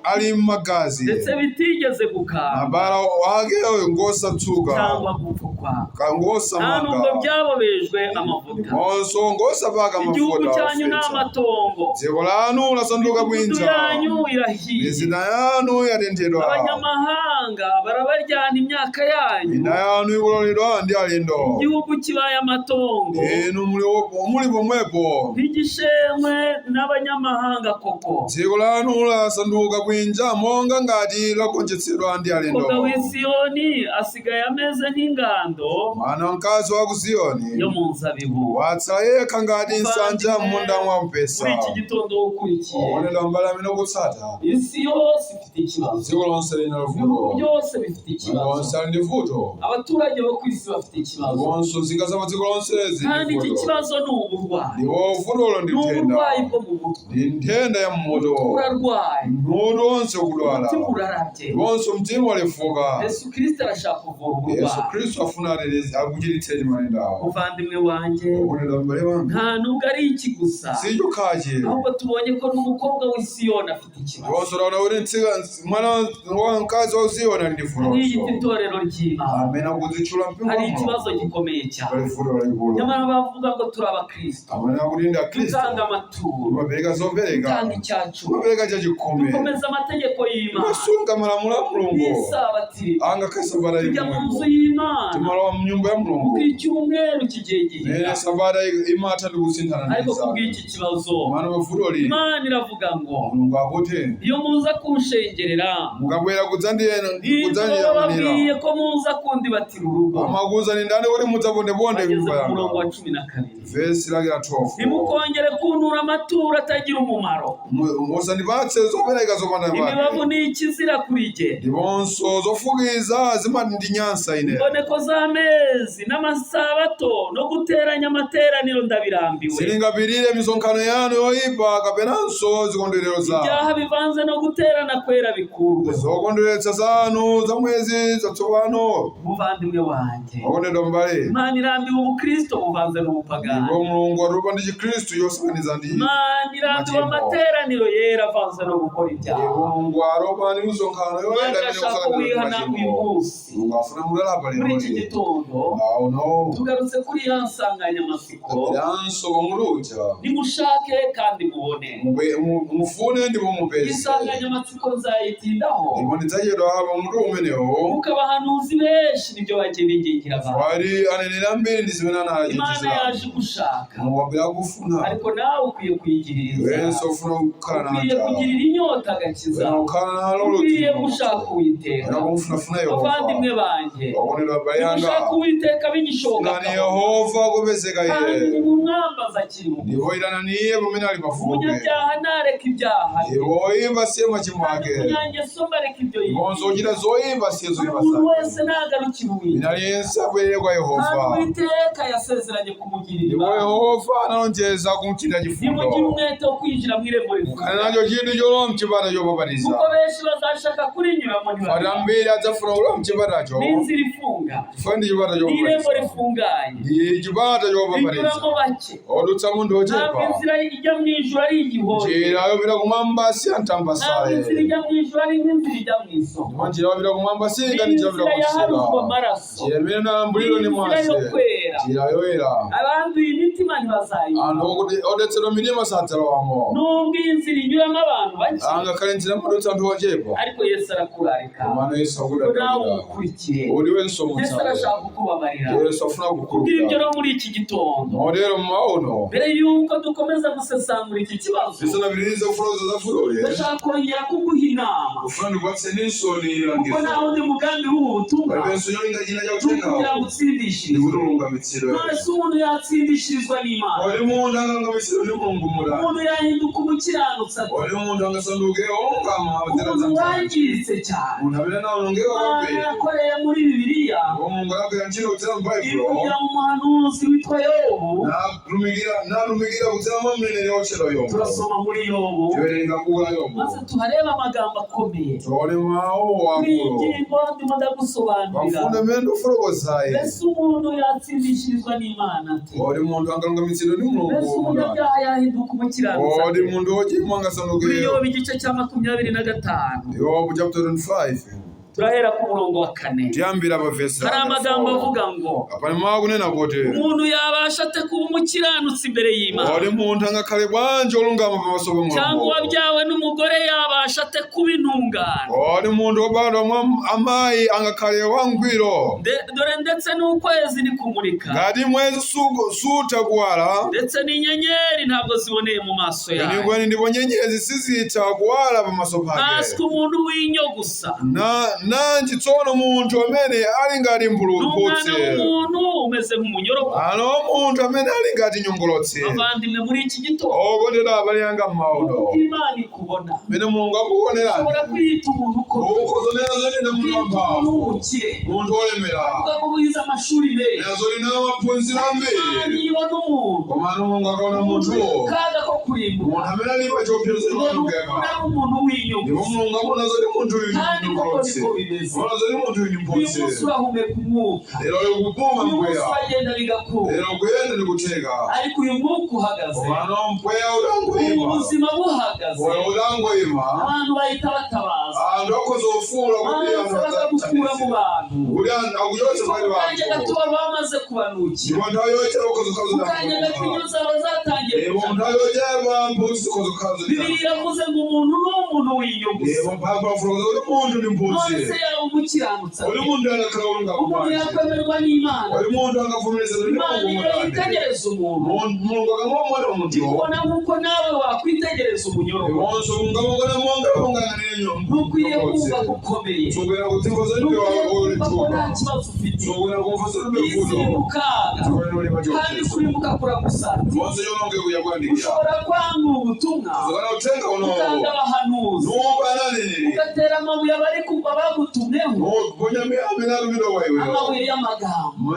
ali m'magazi, ndetse bitigeze gukamba mabala ake ngosatsuka, cyangwa gupfukwa, nta nubwo ngosamanga, byabobejwe amavuta. ndiponso ngosapaka Igihugu mafuta cyanyu ni ofesa. amatongo, Dziko lanu lasanduka imidugudu bwinja, yanyu irahiye, mizinda yanu yatenthedwa, abanyamahanga Abanyamahanga barabaryana imyaka yanyu, Minda yanu ikulolidwa ndi alendo. Igihugu kibaye amatongo, Inu muli pomwepo. Ntigishenywe n'abanyamahanga koko. Dziko lanu lasanduka bwinja monga ngati lagonjetsedwa ndi alendo. Umukobwa w'i Siyoni asigaye ameze nk'ingando Mwana wamkazi wa ku Ziyoni yo mu nzabibu. watsala yekha ngati nsanja m'munda mwa mpesa. Muri iki gitondo ukurikiye, Okondedwa m'bale amene ukutsata, isi yose ifite ikibazo, dziko lonse lina ibihugu vuto. byose bifite Anthu ikibazo, onse ali ndi vuto. abaturage bo ku isi bafite ikibazo, Ndiponso nzika za pa dziko lonse zili kandi ndi iki vuto. kibazo ni uburwayi, Ndipo vutolo ndi ni nthenda. uburwayi bwo mu mutwe. Ndi nthenda ya mmutu. Urarwaye, Mutu wonse ukudwala. umutima urarabye. Ndiponso mtima walefuka. Yesu Kirisito arashaka kuvura Yesu uburwayi. Khristu afuna akuchiritseni matendawo. Muvandimwe wanjye, Okondedwa m'bale wanga, nta nubwo ari iki gusa, si chokhachi. ahubwo tubonye ko n'umukobwa w'i Siyoni afite ikibazo. Ndiponso taona kuti mwana wa mkazi wa Ziyoni ali ndi Hariya vutonso. itorero ry'Imana Amene akudzitchula mpingo hari wa Mulungu. ikibazo gikomeye cyane. Pali vuto lalikulu. Nyamara bavuga ngo turi abakristo, Amene akuti ndi Akhristu, dutanga amaturo, timapereka zopereka, dutanga icyacu, timapereka chachikhumi, dukomeza amategeko y'Imana timasunga malamulo a Mulungu, n'isabatiri, angakhale sabata tujya mu nzu imwepo, y'Imana timalowa mnyumba ya Mulungu kuko icyumweru kigiye mene gihita. sabata imatha ndi kusinthana ndi Ariko zaka. kubw'iki kibazo, Mano pavutoli, Imana iravuga ngo Mulungu akuti iyo muza kunshengerera, mukabwera nibwo kudzandiyang'anira, bababwiye ko muza kundibatira urugo. amakuwuzani ndani kuti mudzabondebonde Bageze nyumba ku murongo yanga. wa 12. Vesi lake la 12. Ntimukongere kuntura amaturo atagira umumaro. Musandipatse zopereka zopanda Imibavu pake, ni ikizira kuri jye. Ndiponso zofukiza zimandinyansa ine. Imboneko z'amezi n'amasabato no guteranya amateraniro ndabirambiwe. Silingapirire misonkhano yanu yoyipa kapenanso zikondwerero zanu. Ibyaha bivanze no guterana kwera bikurwe. Zokondweretsa zanu za mwezi zatsopano. Muvandimwe wanjye, Okondedwa m'bale, Imana irambiwe ubukristo buvanze n'ubupagani. ndipo Mulungu atupa ndi Chikhristu chosakaniza ndi Imana irambiwe machimo. amateraniro yera avanze no gukora ibyaha. Ndipo Mulungu atopa ndi misonkhano Imana yoyera imene irashaka kusakaniza ndi wihana uyu machimo. munsi. Mulungu afuna mutalapa Muri iki lero. gitondo Auno tugarutse kuri ya nsanganyamatsiko: kapenanso pomulucha, nimushake kandi mubone. Mufune ndipo mupeze. Insanganyamatsiko nzayitindaho, Ndipo ndidzachedwa pamutu umenewo. kuko abahanuzi benshi nibyo bagiye bingingira abantu. Wali aneneri ambiri ndi zimene Imana anachenjezera. yaje gushaka, Mulungu wabwera kufuna. ariko nawe ukwiye kuyigirira Wenso inzara, ufuna kukhala ukwiye nanja. kugirira inyota agakiza, Wena kukhala nalo ukwiye ludzimo. gushaka Uwiteka. Wena kumfunafuna Yehova. Bavandimwe banjye, Okondedwa abale anga, nimushake Uwiteka bigishoboka, funani Yehova kupezeka kandi iye. nimumwambaza akiri mugufi. Ndipo itanani iye pamene ali pafupi. Umunyabyaha ntareka ibyaha bye, Ndipo oimba siye machimo kandi ake. umunyangeso mbareka ibyo Ndiponso yibwira. ochita zoimba siye Buri zoimba muntu zake. wese nagarukira Wina Uwiteka, aliyense abwerere kwa kandi Yehova. Uwiteka yasezeranye kumugirira Ndipo ibanga. Yehova analonjeza kumuchitira Nimugire chifundo. umwete wo kwinjira mu irembo Mukhale rifunga, nacho chinthu cholowa mchipata chopapatiza. kuko benshi bazashaka kurinyuramo Fati ntibabibone. ambiri adzafuna kulowa mchipatacho, N'inzira ifunga, chifukwa ndi chipata n'irembo chopapatiza. rifunganye, Ndi chipata chopapatiza. rinyuramo bake. Odutsa munthu Ntabwo ochepa. inzira ijya mu ijuru ari igihombo, Njira yopita kumwamba si ntabwo antambasale. inzira ijya mu ijuru ari nk'inzira ijya mu isoko. Ndipo njira yopita kumwamba si Ni ngati njira yopita inzira yaharujwe kusika. amaraso, Njira imene inalambulidwa ni ndi inzira yo Mose. kwera. Njira yoyera. Abanduye imitima Anthu ntibazayibona. odetsedwa mitima sadzalowamo. Nubwo iyi nzira inyuramo abantu bake, Angakhale njira madutsa anthu ochepa. ariko Yesu arakurarika Komano Yesu ngo nawe akudalira. umukurikire. Uli wenso Yesu mutsale. arashaka kukubabarira. Yesu afuna Kubw'ibyo kukhululukira. rero, muri iki gitondo, Motero mmaono, mbere y'uko dukomeza gusesangura iki kibazo, tisanapitirize kufotokoza za vutoli, ndashaka kongera kuguha inama, kufuna ndikupatseniso ni kuko langizo. nta wundi mugambi w'ubu butumwa Palibenso cholinga china ni ukugira chakutengawo ngo utsindishirizwe. ndikuti ulungamitsidwe. None se umuntu yatsindishirizwa n'Imana? Kodi munthu angalungamitsidwe ndi Mulungu mutani? Umuntu yahinduka umukiranutsi ate? Kodi munthu angasanduke olungama padzera Umuntu za mtanda? wangiritse cyane, Munthu amene anawonongeka Imana kwambiri, yakoreye muri Bibiliya, ndipo Mulungu anagwira ntchito kudzera m'Baibulo, ivugira mu muhanuzi witwa Yobu. natumikira kudzera mwa mneneri wotchedwa Yobu. Turasoma muri Yobu, Tiwerenga buku la Yobu, maze tuharebe amagambo akomeye. tione mawu Kuri iyi akulu ngingo ndimo ndagusobanurira. pamfundo imene ndikufotokozayi. Mbese umuntu yatsindishirizwa n'Imana ate? Kodi munthu angalungamitsidwe ndi Mbese Mulungu mutani? umunyabyaha yahinduka umukiranutsi Kodi ate? munthu wochimwa angasanduke? Kuri Yobu igice cya 25, Yobu chapter 25, Turahera ku murongo wa 4. Tiyambira pa vesi. Hari amagambo avuga ngo Apani mawu kunena kuti umuntu yabasha ate kuba umukiranutsi imbere y'Imana? Kodi munthu angakhale bwanji olungama pamaso pa Cyangwa Mulungu? uwabyawe n'umugore yabasha ate kuba intungane? Kodi munthu wobadwa mwa amayi angakhale wangwiro? Dore ndetse n'ukwezi nikumurika, Ngati mwezi sutha kuwala, ndetse n'inyenyeri ntabwo ziboneye mu maso yayo, kwenikweni ndipo nyenyezi sizitha kuwala pamaso pake. Nkanswe umuntu w'inyo gusa, Nanji tsono munthu amene ali ngati n'umwana mphuluputsi, w'umuntu umeze nk'umunyorogoto. Ano munthu amene ali ngati nyongolotsi. Bavandimwe, muri iki gitondo, Okondedwa abale anga, m'mauno uko Imana ikubona, mene Mulungu akukuonerani, ushobora kwiyita umuntu ukomeye, ukhozonena zoti ine munthu kwiyita umuntu wamphamvu, w'umukire, munthu wolemera, uvuga ko wize amashuri menshi. nena zoti nawo maphunziro Imana ambiri. ibona umuntu Komano Mulungu akaona uri mu munthuwo, kaga ko kurimbuka, munthu amene ali pa chiopsezo ibona choonongeka, umuntu ari umuntu w'inyo ndipo gusa. Mulungu amona zoti munthu uyu ndi Kandi koko nyongolotsi, niko bimeze. amona zoti munthu uyu ndi Uyu mphutsi. munsi urahumeka umwuka, Lero ukupuma uyu munsi mpweya, uragenda bigakunda, lero kuyenda ndikutheka, ariko uyu mwuka uhagaze, komano mpweya ubu utangoyima, buzima buhagaze, moyo utangoyima, abantu bahita batabaza, anthu akhoza kufuwula kuti anthu maze bakagukura mu adzathandize, bantu. kuti anthu akuchotsa Kuko pakati mu pa kanya gato anthu, baba bamaze kubanukira, ndipo nthawi yochepa mu kanya gato ukhoza inyo zaba zatangiye ndipo gucana. nthawi yochepa mphutsi zikhoza Bibiliya iravuze ngo umuntu ni umuntu w'inyo gusa. ndipo mphamvu kuti munthu ndi None mphutsi. se yaba umukiranutsi Uli ate? munthu angakhala wolungama Umuntu bwanji? yakwemerwa n'Imana? Uli munthu angavomereza kuti Imana Mulungu iyo mutani? yitegereza umuntu, Mulungu akamaona munthu, ikubona nk'uko nawe wakwitegereza umunyorogoto. ndiponso kungamukona monga ungang'anenyo Ntukwiye kumva ko ukomeye, sukuyera kudzimva zoti ntukwiye kumva ko nta olithuka, kibazo ufite. sukuyera kumva zoti Isi iri uli mu kaga, sukuyera uli kandi pachiopsezo, kurimbuka kuragusatira. ndiponso chononge kuyakuyandikira. Ushobora kwanga ubutumwa, Zokana uthenga unowo, ukanga abahanuzi, numva ananeneri, ugatera amabuye abari bagutumyeho, ponya amene atumidwa kwa iweyo, amabuye y'amagambo,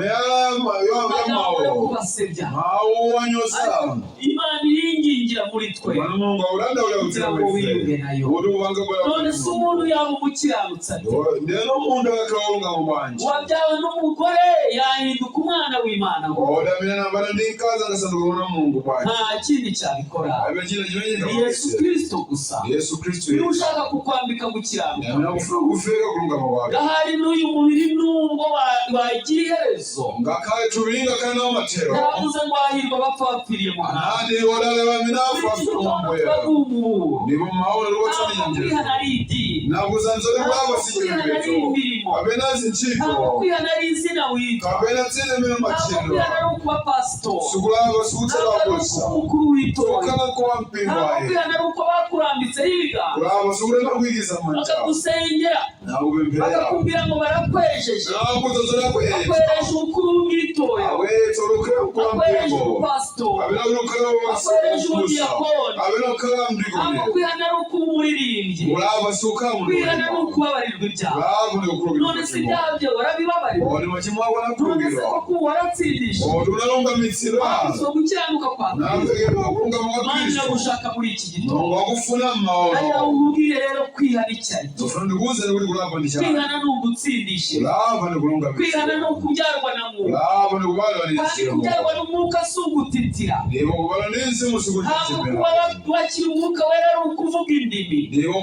amagambo yo mawu kubasebya. mawu wanyosa. Ariko Imana iringingira muri twe Mwana Mulungu akudandaula kugira kudzera ngo kwa wiyunge ife nayo. kuti upange bwera. None se umuntu yaba umukiranutsi ate? Ndeno munthu akakhala wolungama bwanji? Uwabyawe n'umugore yahinduka umwana w'Imana ngo Kodi amene anabadwa ndi mkazi angasanduke mwana wa Mulungu bwanji? nta kindi cyabikora, Alibe china chimene ni Yesu Kristo gusa. Yesu Khristu Niba yekha ushaka kukwambika gukiranuka, amene akufuna kuveka kulungama kwake, gahari n'uyu mubiri nubwo wagira iherezo, ngakhale thupi lingakhale nawo mathero, yaravuze ngo hahirwa abapfa bapfiriye mu Mwami. anati odala amene Muri afa iki afira gitondo Mwambuye. turaguha umuburo. Ndipo mawu Ntabwo likutsani kwihana ari idini, nakusanzoti kulapa ntabwo si kwihana ari chipembedzo imirimo, kapena zintchito, ntabwo kwihana ari izina witwa, kapena dzina imene ntabwo matchedwa, kwihana ari ukuba pasitori, sikulapa ntabwo sikutsala ari kusa ukuba umukuru w'itorero, kukhala kwa mpingo ntabwo ayi, kwihana ari uko bakurambitseho ibiganza kulapa sikutenda kuyikiza manja bakagusengera, nakupemphera, bakakubwira ngo barakwejeje, nakudzodzera kuyetsa, bakwereje umukuru w'itorero, awetsa olukhala mkula bakwereje mpingo, umupasitori, kapena olukhala bakwereje kusa, umudiyakoni. kapena okhala Ntabwo mdikoni. kwihana ari ukuba umuririmbyi, Kulapa sikukhala munthu kwihana ni woyimba. ukubabarirwa ibyaha. Kulapa ndi None se kukhululukira ibyaha byawe warabibabarirwa? odi machimo ako None se anakhululukidwa? koko ubu waratsindishije? Odi unalungamitsidwa? Wambitswe gukiranuka kwa Kristo. Napekedwa kulungama kwa Imana Khristu. iragushaka muri iki gitondo. Mulungu akufuna Ariko m'maono. nkubwire rero kwihana icyo ari cyo. Ndofuna ndikuwuzeni kuti kulapa ndi chani. Kwihana ni ugutsindishira, Kulapa ndi kwihana ni kulungamitsidwa. ukubyarwa na Mwuka, Kulapa ndi kubadwa ndi kandi mzimu. kubyarwa n'Umwuka si ugutitira. Ndipo kubadwa ndi mzimu Ntabwo sikuchichimira. kuba wakira Umwuka Wera ari ukuvuga indimi, Ndipo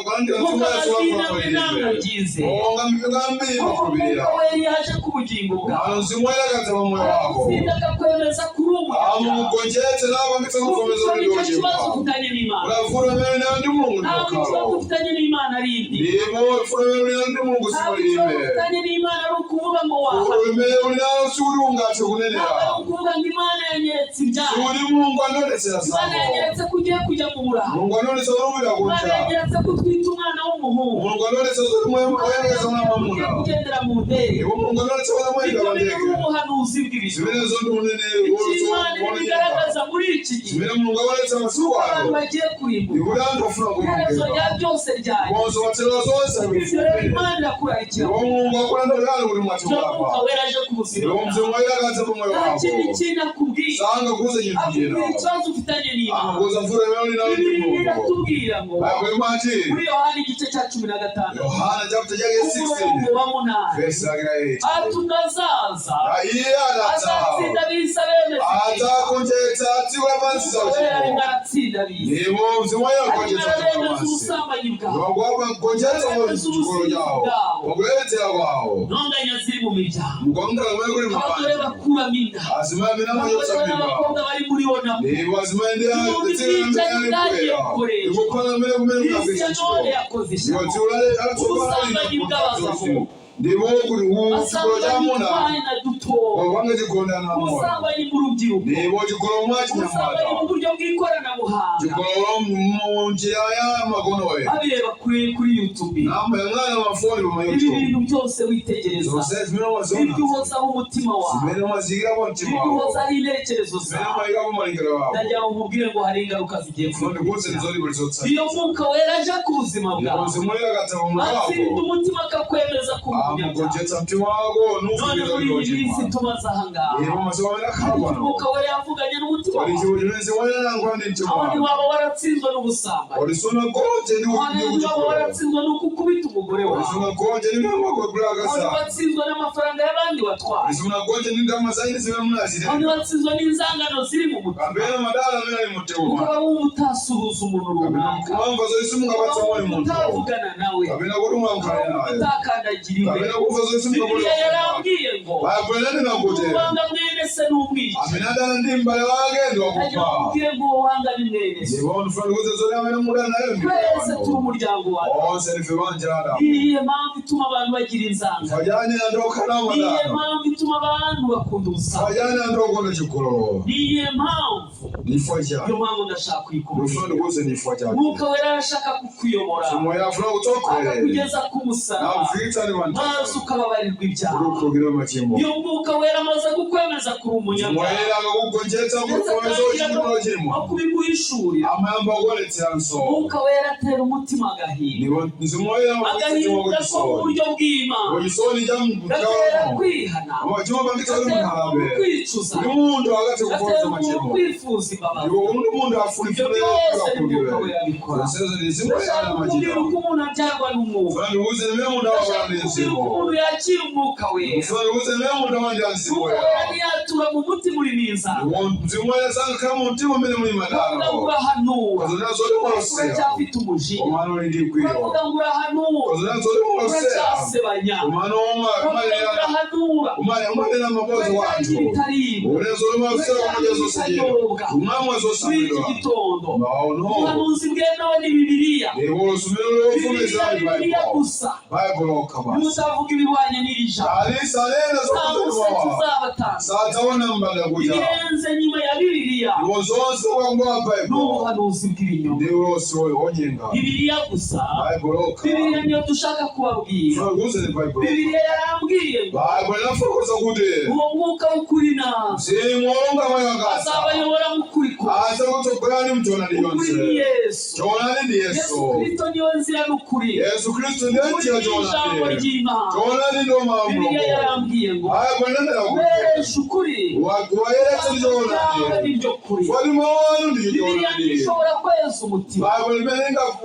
kulandira kuko mzimu Yesu amazina wakula amwe ntabwo malilime. byizera. Monga mipingo ambiri Kuko makhulupirira. Umwuka Wera iyo aje ku bugingo bwawe, Mano mzimu woyera akadza pa moyo wako, aragutsinda akakwemeza kuri umunyabyaha. amugonjetsa napangitsa Kuko kuvomereza icyo kuti nicyo kibazo ndiochimwa. ufitanye n'Imana. Ulavuta amene nayo ndi Mulungu ndi Ntabwo ikibazo ukhalo. ufitanye n'Imana ari idini. Ndipo ufuna amene uli nayo ndi Mulungu Ntabwo ikibazo sikulime. ufitanye n'Imana ari ukuvuga ngo wahanwe. Ulime ulinayo sikuti ungathe Ntabwo ari kunenera. ukuvuga ngo Imana yanyeretse ibyaha. Sikuti Mulungu anonetsera Imana zako. yanyeretse ko ugiye kujya mu buraha. Mulungu anonetsa zolumira Imana kunja. yanyeretse ko utwite umwana w'umuhungu. Mulungu anonetsa zoti Imana woyerekeza mwana yanyeretse ko ugiye mwamuna. kugendera mu ndege. Ndipo Mulungu anonetsa kuti amayenda Ibyo pa bintu ni ndege. ubuhanuzi bw'ibintu. Zimenezo ndi uneneri Icyo Imana wonyenga. ibigaragaza muri iki gihe, Zimene Mulungu aonetsa masiku abantu ano. bagiye kurimbuka. Ndikuti anthu afuna Iherezo kulungidwa. rya byose ryaje. Konso watsera zonse Ibyo rero akufupi. Imana irakurarikira. Ndipo Mulungu akulandirani kuti mwathe Ibyo Mwuka kulapa. Wera aje ku buzima Ndipo bwawe. mzimu woyera akadza pa moyo Nta wako, kindi kintu akubwira. sangakuze chinthu Akubwira china. ikibazo ufitanye n'Imana. Amakuza mvura imene uli nayo ndi Bibiliya Mulungu. iratubwira ngo Baibulo imati muri Yohana igice cya 15, Yohana chapter chake umurongo 16 wa 8, verse yake ya 8. ati ubwo azaza Iye adatsa azatsinda ab'isi abemeza adzagonjetsa dziko lapansi. anasiza Wera arimo uchimo. Aratsinda abisi. Ndipo mzimu woyera Arimo kugonjetsa arabemeza dziko lapansi. ubusambanyi bwawe. Wakugonjetsa chigololo chawo, wakuyeretsera kwawo. Intonganya ziri mu miryango, Mukongala kumene kuli abagore mabanja, bakuramo inda, azimayi amene amachotsa abagore mimba, n'abakobwa bari muri onapu. ndipo azimayi ndi atsikana amene ali kubwera ndikukhala amene kumene Isi kunagwiritsa ya ntchito. none yakoze Ndipo ishyano. dziko Ubusambanyi bw'abagabo. ndipo kuti chigololo cha Ubusambanyi amuna bw'utwana dutoya, wapanga chigondana moyo, ubusambanyi mu rubyiruko, ndipo chigololo mwa ubusambanyi chinyamata, mu buryo bw'ikoranabuhanga, chigololo mu njira ya makonowe, babireba kuri YouTube. namayang'ana mafoni pa Ibi YouTube. bintu byose witegereza, Zonse zimene umaziona, ibyo uhozaho umutima wawe, zimene umaziyikirapo mtima ibyo wako, uhozaho intekerezo zimene zawe, umayikapo malingaliro ako, ndagira ngo nkubwire ngo hari ingaruka zigiye ndikuwuze kukurikira. nzolipo zotsatira. Iyo Mwuka Wera aje ku buzima Ndipo bwawe, mzimu woyera akadza pa moyo atsinda wako, umutima akakwemeza kuba umunyabyaha. amugonjetsa mtima wako None nufukiza muri iyi minsi kulochimwa. tumaze ahangaha, Ndipo masiku amene akhala pano, Umwuka Wera yavuganye n'umutima pali wawe. chinthu chimene mzimu woyera anayankhula ndi mtima Aho wako. ntiwaba waratsinzwe n'ubusambanyi, Kodi sunagonje ndi aho ndi ntiwaba kuchigololo? waratsinzwe n'uko ukubita umugore Kodi wawe, sunagonje ndi mmene mwagwagula aho akazako? ntiwatsinzwe n'amafaranga y'abandi watwaye, Kodi sunagonje ndi ndalama zaine zimene aho munazitenga? ntiwatsinzwe n'inzangano ziri mu mutima, Kapena madala amene ali mumtima ukaba mwanu? wumva utasuhuza umuntu Kapena runaka, kumamva zoti simungapatsa ukaba moni wumva munthu? utavugana nawe, Kapena kuti ukaba mulankhulane wumva naye? utakandagiriwe. Kapena kumva zoti Bibiliya simungapatsa? yarambwiye ngo Baibulo inanena kuti uwanga mwene se n'umwica. amene adana ndi m'bale wake ndi Ndagira wakupha. nkubwire ngo uwo wanga ni mwene se. Ndipo ndifuna ndikuwuze zoti amene mudana naye ndi Twese turi wanu. umuryango wawe. Onse ndife banja la Adamu. Niyihe mpamvu ituma abantu bagira inzangano? Fajani anthu okhala Niyihe madano. mpamvu ituma abantu bakunda ubusambanyi? Fajani anthu okonda chigololo. Niyihe mpamvu? Ndifwa chani? Niyo mpamvu ndashaka Ndifuna kuyikubwira. ndikuwuze ndifwa chani? Mwuka Wera arashaka kukuyobora, Moyo afuna kutsogolera. akakugeza ku musaraba, Nakufikitsani maze pamtanda. ukababarirwa ibyaha. Kuti ukhululukidwe machimo. Iyo Mwuka Wera amaze kukwemeza kuri umunyabyaha, Moyera akakugonjetsa ndetse kufuweza atangira uchimo no chimwa. kubiguhishurira, Amayamba kuonetseranso. Mwuka Wera atera umutima agahinda, Ndipo mzimu woyera amapangitsa mtima agahinda ko mu kuchisoni. buryo bw'Imana, Kuchisoni cha gatera mchawo. kwihana, Chimapangitsa kuti gatera munthu umuntu alape. kwicuza, Kuti munthu akathe gatera kufotoza umuntu machimo. kwifuza imbabazi. Ndipo kuti munthu Ibyo afunifune byose ni Mwuka akhululukidwe. Wera abikora. Zonsezo ndi mzimu woyera Ndashaka amachita. kukubwira uko umuntu abyarwa n'umwuka. Funa ndikuwuze mmene munthu Ndashaka awakhala ndi kukubwira mzimu. uko umuntu yakira Umwuka Wera. Funa ndikuwuze mmene munthu alandira mzimu Umwuka woyera. Wera ntiyatura mu mutima urimo inzara. Ndipo mzimu woyera sankhala mu mtima umene muli Uravuga ngo madano. urahanura, Kazona zoti mwalosera. uracyafite umujinya. Komano uli ndi mkwiyo. Uravuga ngo urahanura, Kazona zoti mwalosera. uracyasebanya. Komano Uravuga ngo urahanura, umanena mabozi uracyagira wanthu. ibitaribwa, Unena zoti mwalosera kumadya zosadyera. Kumamwa muri iki zosamwidwa. gitondo. No. Ubuhanuzi bwemewe ni Bibiliya. Ndipo lusumiro lofumeza Bibiliya, ndi Bibiliya Baibulo. gusa. Baibulo okha Niba basi. utavuga ibihwanye n'iri jambo, Alisa anena nta zokuti museke mawa. uzabatanga. Sadzaona mbanda kucha. Ibirenze nyuma ya Bibiliya Ndipo zonse ukangowa ni Baibulo. ubuhanuzi bw'ibinyoma. Ndi ulosi wonyenga. Bibiliya gusa, Baibulo okha. Bibiliya niyo dushaka kubabwira. Funa kuuze ndi Baibulo. Bibiliya yarambwiye ngo Baibulo inafotokoza kuti uwo mwuka w'ukuri naza mzimu wolungama yakasa azabayobora mu kuri kose. aza kutsogolani mchoonadi Ukuri chonse. ni Yesu. Choonadi ndi Yesu Yesu. Kristo niyo nzira n'ukuri. Yesu Khristu ndiye Ukuri njira ni ijambo choonadi. ry'Imana. Choonadi ndiwo mawu a Bibiliya Mulungu. yarambwiye ngo Baibulo inanena kuti ubereshe ukuri, wayeretse ndi ijambo choonadi. ni ryo kuri. Foti mawu anu ndi Bibiliya choonadi. ntishobora kweza umutima. Baibulo limene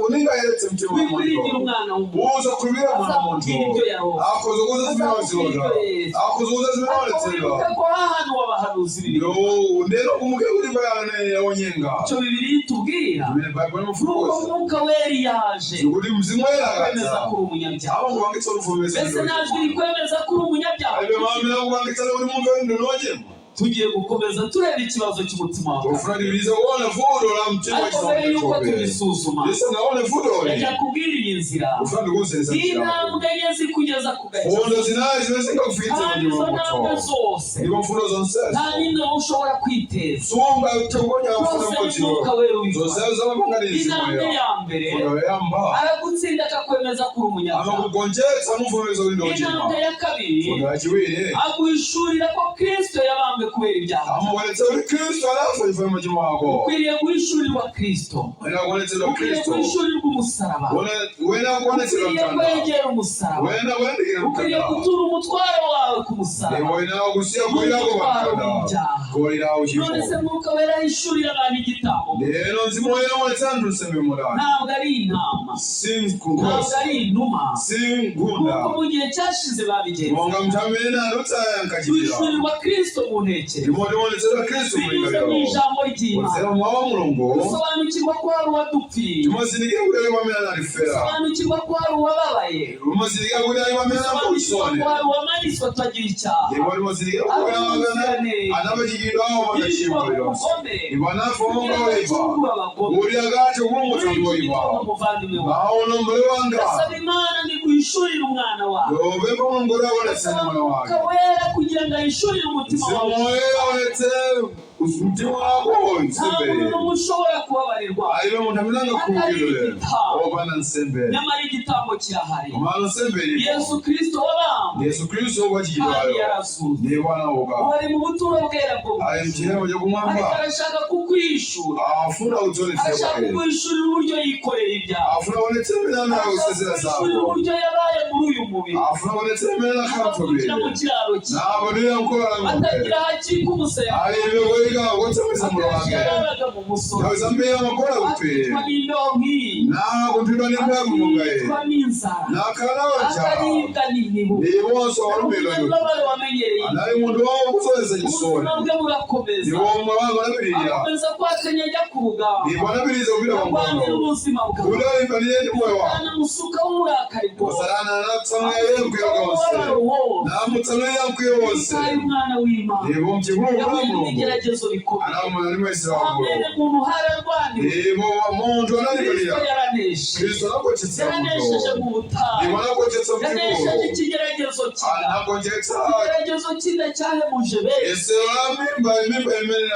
lingayeretse mtima wa Wikwiringira munthu. umwana w'umuntu. Usakhulupirira mwana wa munthu. Azakubwira ibyo yarose. Akhoza kuuza zimene wazilota. Akhoza kuuza zimene Ariko waletsedwa. wibuke ko hahanuwe abahanuzi b'ibinyoma. Ndero kumbuke kuti pali aneneri onyenga. Icyo Bibiliya itubwira Imene Baibulo ni uko imafotokoza. Mwuka Wera yaje Ndikuti mzimu woyera kwemeza akadza ko uri umunyabyaha. amakupangitsa kuti uvomeze Mbese nta jwi rikwemeza ko uri umunyabyaha? alibe mawu akupangitsa kuti mumve kuti ndinu ochimwa. Tugiye gukomeza tureba ikibazo cy'umutima wawe. Tofuna tipitirize kuona vuto la mtima Ariko mbere y'uko wachisoni tubisuzuma, tisanaone vutoli, ndajya kubwira iyi nzira ufuna ndikuwuzeni njira. intambwe enye zikugeza ku gakiza, Fundo zinayi zimene zingakufikitse kandi izo kunyuma ntambwe moto. zose Ndipo mfundo zonsezo nta n'imwe wowe ushobora kwiteza. sunga tekonya mfundo Byose ni modziwo. Mwuka Wera ubikora. Zonsezo amapangani Intambwe zimoyo. ya mbere, Fundo yoyamba aragutsinda akakwemeza ko uri umunyabyaha. amakugonjetsa nuvomereza kuti ndi Intambwe ochimwa. ya kabiri, Fundo yachiwiri aguhishurira ko Kristo yabambwe kubera ibyaha. amakuonetsa kuti Khristu anafa chifukwa cha machimo ako. Ukwiriye guhishurirwa Kristo, Wena kuonetsedwa ukwiriye Khristu. guhishurirwa umusaraba, Wena kuonetsedwa ukwiriye mtanda. kwegera umusaraba, Wena kuyandikira ukwiriye mtanda. gutura umutwaro wawe ku musaraba, Ndipo wena kusiya kwirako pa n'umutwaro mtanda. w'ibyaha. icyaha. Goli la None uchimo. se Mwuka Wera yishurira abantu igitambo? Lero Mzimu Woyera uonetsa anthu nsembe motani? Ntabwo ari intama, Si ntabwo nkhosa, ari inuma, si nkhunda, nk'uko mu gihe cyashize babigenza. Monga mnthawi imene adutsa ankachitira. Duhishurirwa Kristo mu ntekerezo Ndipo tionetsedwa Khristu binyuze mu mulingaliro ijambo ry'Imana. kudzera mwawu wa Mulungu. Dusobanukirwa ko hari uwadupfiriye. Timazindikira kuti ali pamene analifera. Dusobanukirwa ko hari uwababaye. Timazindikira kuti ali pamene Dusobanukirwa anakuchisoni. ko hari uwamanitswe atagira icyaha, Ndipo timazindikira kuti ali pamene anapachikidwawo yicwa patachimo lilonse, umugome ndipo anafa monga kugira ngo oyipa acungure abagome. kuti akathe kupulumutsa Muri anthu iki oyipa. gitondo, muvandimwe wawe, Maono, m'bale wanga, ndasaba Imana ngo iguhishurire umwana wawe. ndopempha Mulungu kuti aonetse Ndasaba mwana Mwuka wake. Wera kugira ngo ahishurire umutima Mzimu wawe. Woyera aonetse mtima wako Nta nsembe. muntu n'umwe ushobora kubabarirwa Alibe munthu amene angakhululukidwe opanda nsembe. Nyamara igitambo kirahari. Komano nsembe ilipo. Yesu Kristo wabambwe Yesu Khristu kandi wopachikidwayo yarazutse, ndipo anauka, ubu ari mu buturo bwera bwo mu ali ijuru, mchihema ariko chakumwamba. arashaka kukwishura. Afuna kudzionetsera Arashaka kwake. kukwishurira uburyo yikoreye ibyaha. Afuna kuonetsera mmene Arashaka anakusezera kukwishurira zako. uburyo yabaye muri uyu mubiri, Afuna kuonetsera mmene anakhala akavukira mu mthupi kiraro cye, nabadwira mkola la ng'ombe, atagira aho akika umusaya, alibe koyika kotsamisa mulo akenshi wake. yararaga mu musozi, Nthawi zambiri amagona kuphiri, akicwa n'imbeho nk'iyi, nakunthidwa ndi mphepo monga iyi, akicwa n'inzara, nakhala nawo njala, akaribwa n'imibu. ndiponso walumidwa. Umunyamubabaro wamenyereye Anali munthu wokusowetsa chisoni. ubuzima bwe burakomeza. Ndipo moyo wake unapirira. Akomeza kwakanya ajya ku rugamba, Ndipo anapitiriza kupita pa arwanira nkhondo ubuzima bwawe. kuti alimbane ndi moyo wake. Satani amusukaho uburakari bwose, Satana anatsamwira iye mkwiyo konse, umubabaro wose. namutsamwira mkwiyo wonse. Isaha y'umwana w'Imana Ndipo mchipululu mwa yahuye Mulungu n'ibigeragezo bikomeye. anakumana ndi mayesero akulu. Amene muntu hararwaniwe, Ndipo munthu Kristo analimbirira. yaranesheje. Khristu anagonjetsa Yaranesheje munthu mu butayu, ndipo anagonjetsa yanesheje mchipululu. ikigeragezo cy'inda. Anagonjetsa Ikigeragezo cy'inda cyahemuje benshi. yesero la mimba, mimba imene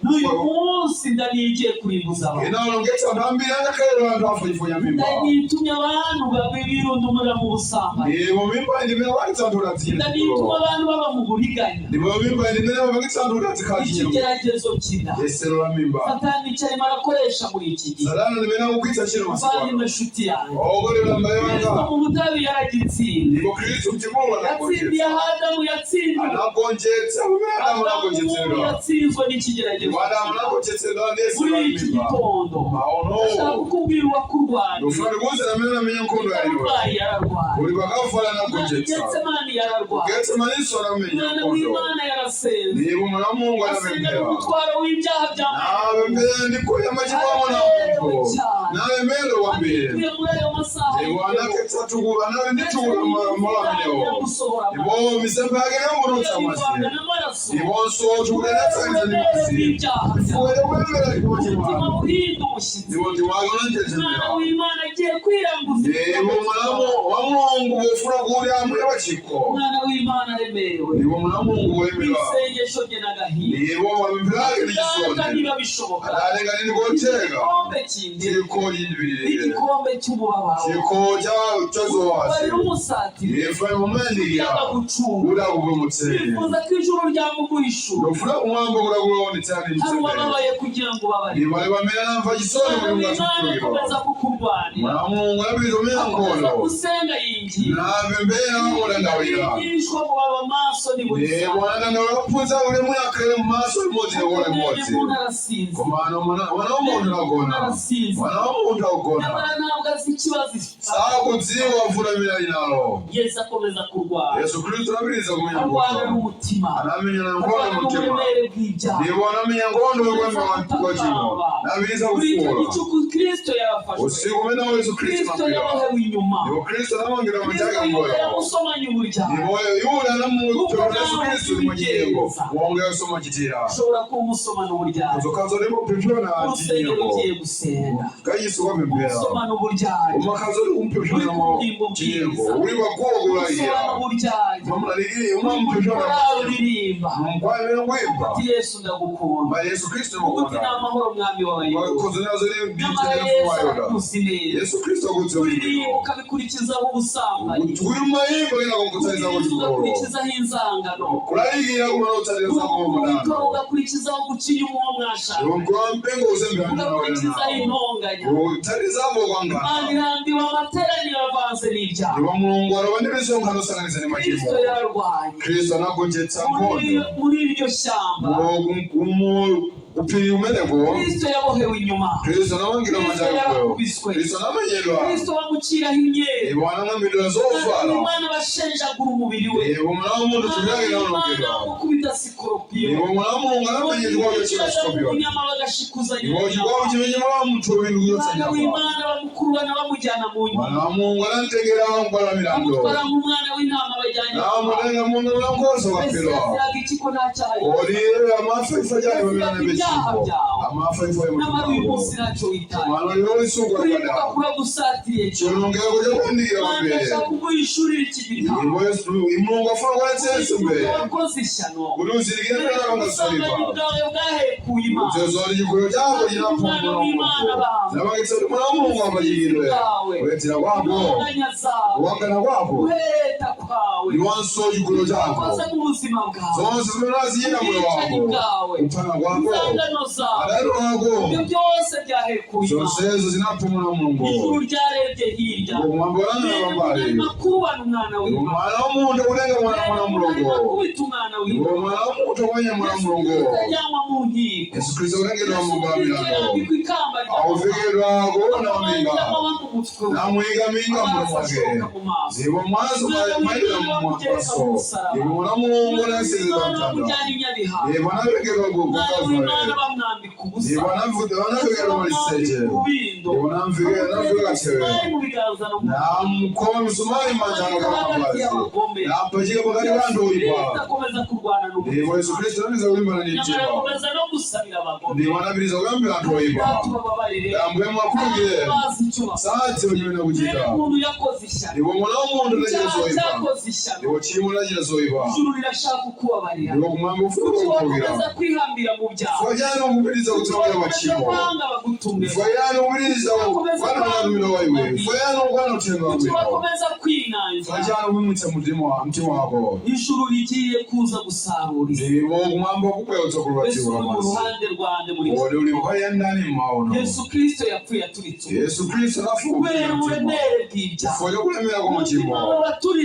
N'uyu munsi inda niyo igiye kurimbuza abantu. inawonongetsa anthu ambiri, angakhale anthu afujifunya mimba. Inda niyo itumye abantu bamwe birundumurira mu busambanyi. Ndipo mimba ndimene wapangitsa anthu kuti Inda niyo ituma adzichite. abantu baba mu buriganya. Ndipo mimba ndimene wapangitsa anthu kuti adzikhala chinyengo. Ikigeragezo cy'inda, Yesero la mimba, Satani icyo arimo arakoresha muri iki gihe. Satana ndimene akugwiritsa ntchito masiku ano. Muvandimwe, nshuti yanjye, Okondedwa m'bale Kristo wanga, mu butayu yaragitsinze. ndipo Khristu mchipululu Yatsindiye anagonjetsa. aho Adamu yatsindiwe. Anagonjetsa pamene Adamu Adamu anagonjetsedwa. yatsinzwe n'ikigeragezo Ndipo Adamu cy'inda. anagonjetsedwa ndi yesero Muri la iki mimba. gitondo Maono, ndashaka kukubwira uwakurwaniye. ndofuna ndikuwuzeni amene anamenya nkhondo ya iwe. Kaluvali yararwaye. Uli pakafala anagonjetsa. Getsemani yararwaye. Getsemaninso anamenya Umwana nkhondo. w'Imana yarasenze, Ndipo mwana wa Mulungu asenga anapemphera. n'umutwaro w'ibyaha bya Napemphera ndi khoya machimo a mwana wa munthu, nalemedwa kwambiri. Atuye muri ayo masaha Ndipo anakhetsa thukuta, anali ndi thukuta m'malo amenewo, ndipo misempha yake inangotulutsa mwazi, bivanga n'amaraso, ndiponso thukuta inatsakaniza ndi mwazi bw'ibyaha chifukwa chakulemera chifukwa umutima chimwano. uhinda umushyitsi. Ndipo mtima wake Umwana unanjenjemera. w'Imana agiye kwiranguza. Ndipo mwana wa Mulungu pofuna kuti amwe pachikho. Umwana w'Imana aremerewe Ndipo mwana wa Mulungu woyimira isengesho rye n'agahinda. ndipo mapemphero ake ndi Data, chisoni, niba bishoboka, adati ngati ndikotheka, igikombe kindi, chikho chindipirire, igikombe cy'umubabaro, chikho chazowazi. bari rumusatira Ife mumuyandikira yaba gucunga. kuti akupulumutseni. Bifuza ko ijuru ryamuguhishura. Ndofuna kumwamba kuti akuonetsani Hari mtendere. uwababaye kugira ngo ubabarire. Ndipo ali pamene anamva chisoni Umwana kuti w'Imana mungakhululukidwa. akomeza kukurwanira, Mwana wa Mulungu anapitiriza kumenya akomeza nkhondo, gusenga yinginga. napemphera modandaulira. Abigishwa ngo baba maso ni buri Ndipo saha. anadandaula kuphunzira kuti muyakhale m'maso limodzi ndi kuona Mwene limodzi. muntu arasinzira. Komano mwana wa munthu akugona, mwana wa munthu akugona, Nyamara ntabwo azi ikibazo ifite. Sakudziwa mfundo imene ali nalo. Yesu akomeza kurwana, Yesu Khristu anapitiriza kumenya arwana nkhondo. n'umutima, Anamenya nkhondo arwana mumtima. n'uburemere bw'ibyaha. Ndipo anamenya nkhondo yokulemera kwa chimo, napitiriza Kuri icyo kufuwula. gicuku Kristo yarafashwe. Usiku umene Yesu Khristu Kristo anagwira, yabohewe inyuma. ndipo Khristu anamangira Kristo machaka Yuda mmoyo. yamusomanye uburyarya. Ndipo Yuda anamutola Yesu Khristu ndi mwachinyengo, monga Yesu amachitira. Ushobora kuba umusomana uburyarya. Uzokhaza ndipo kupyapyana Urusengero chinyengo. ugiye gusenga, Kachisi kwapemphera, umusomana uburyarya, umakhaza uli kumpyapyana chinyengo, uli paguwa kulalira. umusomana uburyarya, Mamulalikire uri muri umampyapyana korali uririmba mkwamene kuimba. uti: "Yesu, ndagukunda." Ma Yesu Khristu Uti: "Ni makonda amahoro, mwami w'abayuda." khozo nazo Nyamara Nyamara kutsatira Yesu mfumu wa Yuda. arakuzi neza. Yesu Kristo akudziwa Uririmba bwino. ukabikurikizaho ubusambanyi, Kumayimba kena kukutsatira uririmba kuchigololo. ugakurikizaho inzangano, Kulalikira kumana kutsatira ukora mdando. ugakurikizaho guca inyuma uwo mwashakanye, Ndipo mpengo uzembera ugakurikizaho intonganya. Kutsatirizapo Imana kwangana. irambiwe amateraniro avanze n'ibyaha. Ndipo Mulungu alowa ndi misonkhano osanganiza ndi machimo. Kristo yararwanye Kristo anagonjetsa muri nkhondo. muri iryo shyamba. Kuphiri kumeneko Kristo yabohewe inyuma. Kristo anamangira Kristo manja akewo. yarakubiswe. Kristo anamenyedwa. Kristo bamuciraho imyenda. Iwo anang'ambidwa zovala. Imana bashenjagura umubiri we. Iwo mwana wa munthu thupi lake Imana linawonongedwa. bamukubita sikoropiyo. Iwo mwana wa Mulungu anamenyedwa kuchotchera scorpion. Inyama bagashikuzanya. Iwo chikwawu chimene mwana wa munthu uyu kuchotsa Umwana nyama. w'Imana bamukurubana bamujyana mu Mwana nkiko. wa Mulungu anamtengera mkwala milandu. Bamutwara nk'umwana w'intama bajyanye. Namutenga mungu nankhosa Mbese ukapfirwa. yaziraga iki ko nta cyaha Kodi iye amafa ifa chake pamene Ibyaha pechimo. byawe. Amafa ifa Nyamara uyu yemuchimo. munsi ntacyo witaye. Mwana yolisungwa Uribuka padao. kuragusatiriye cyane. Chilongeko chakuyandikira Imana kwambiri. ashaka kuguhishurira iki gitabo. Ndipo Yesu Mulungu afuna kuonetsetsa mbere. Wakoze ishyano. Kuti uzilikire pena Ubusambanyi ungasalipa. bwawe bwahekuye Imana. Udzezo ndi chigwero chako chinapfumula Mulungu. Zinapangitsa kuti mwana wa Mulungu apachikidwe. Kuyedzera kwako, Intonganya zawe. kuwangana kwako, Guheta kwawe. ndiwanso chigwero chako. Wakoze mu buzima bwawe. Zonse zimene aziyenda moyo Ubwicanyi wako, bwawe. kuphana kwako, Inzangano zawe. adani Ibyo wako, byose byahekuye Imana. zonsezo zinapfumula Mulungu. Ijuru ryarebye hirya. Kumwamba wanangana pambali. Makubana umwana w'Imana. Mwana wa munthu kutenga mwana mwana Mulungu. Akubita umwana Ndipo w'Imana. mwana wa munthu kumenya mwana wa Yesu Mulungu. Kristo ajyanwa mu nkiko. Yesu Kristo kutengedwa Yesu mu Kristo milandu. yambikwa ikamba rya Auvekedwa kuona Amanyama minga. wa mu mutwe we. Namuyika minga mmulo Amaraso mwake. ashoka mu maso. Ndipo mwazo mayika mwaso. Ndipo mwana wa Mulungu anasenzedwa Imana mtanda. bamujyana i Nyabihaga. Ndipo anavekedwa ku Umwana w'Imana Kalvari. bamwambika ubusa. Ndipo anavekedwa maliseche. Urubindo. Ndipo anaveka Bari thewera. mu biganza no mu Namkhoma misumali m'manja ake hagati pamapazi. y'abagome. Nampachika pakati pa anthu Yesu Kristo oyipa. akomeza kurwana Ndipo Yesu n'umutima. Kristo anapitiriza kulimbana ndi Nyamara mtima. akomeza no gusabira abagome. Ndipo anapitiriza kuyambira anthu oyipa. Tubababarire. Ambuye mwakhululukire. Bazi icyo bakora. Sadziwa chimene Rero akuchita. umuntu yakoze ishyano. Ndipo mwana wa munthu anachita Icyaha zoyipa. cyakoze ishyano. Ndipo tchimo linachita zoyipa. Ijuru rirashaka kukubabarira. Ndipo kumwamba ufuna Kuki kukhululukira. wakomeza kwihambira mu byaha? Chifukwa chani ukupitiriza Kuki kutsogolera wakomeza machimo? kwanga bagutume? Chifukwa chani ukupitiriza kukana unatumira wa iwe? Chifukwa chani ukukana uthenga Kuki wabwino? wakomeza Chifukwa kwinangira? chani ukuyimwitsa mtima wako? Ijuru rigiye kuza gusarura isi. Ndipo kumwamba kubwera kutsogolera Mbese dziko uri mu lapansi. ruhande rwande muri Kodi uli mbali ya ndani mmaono? Yesu Kristo yapfuye aturitse umutwe. Yesu Kristo anafuka Kubera mtima. uburemere bw'ibyaha. Chifukwa chokulemera kwa Umutima machimo. we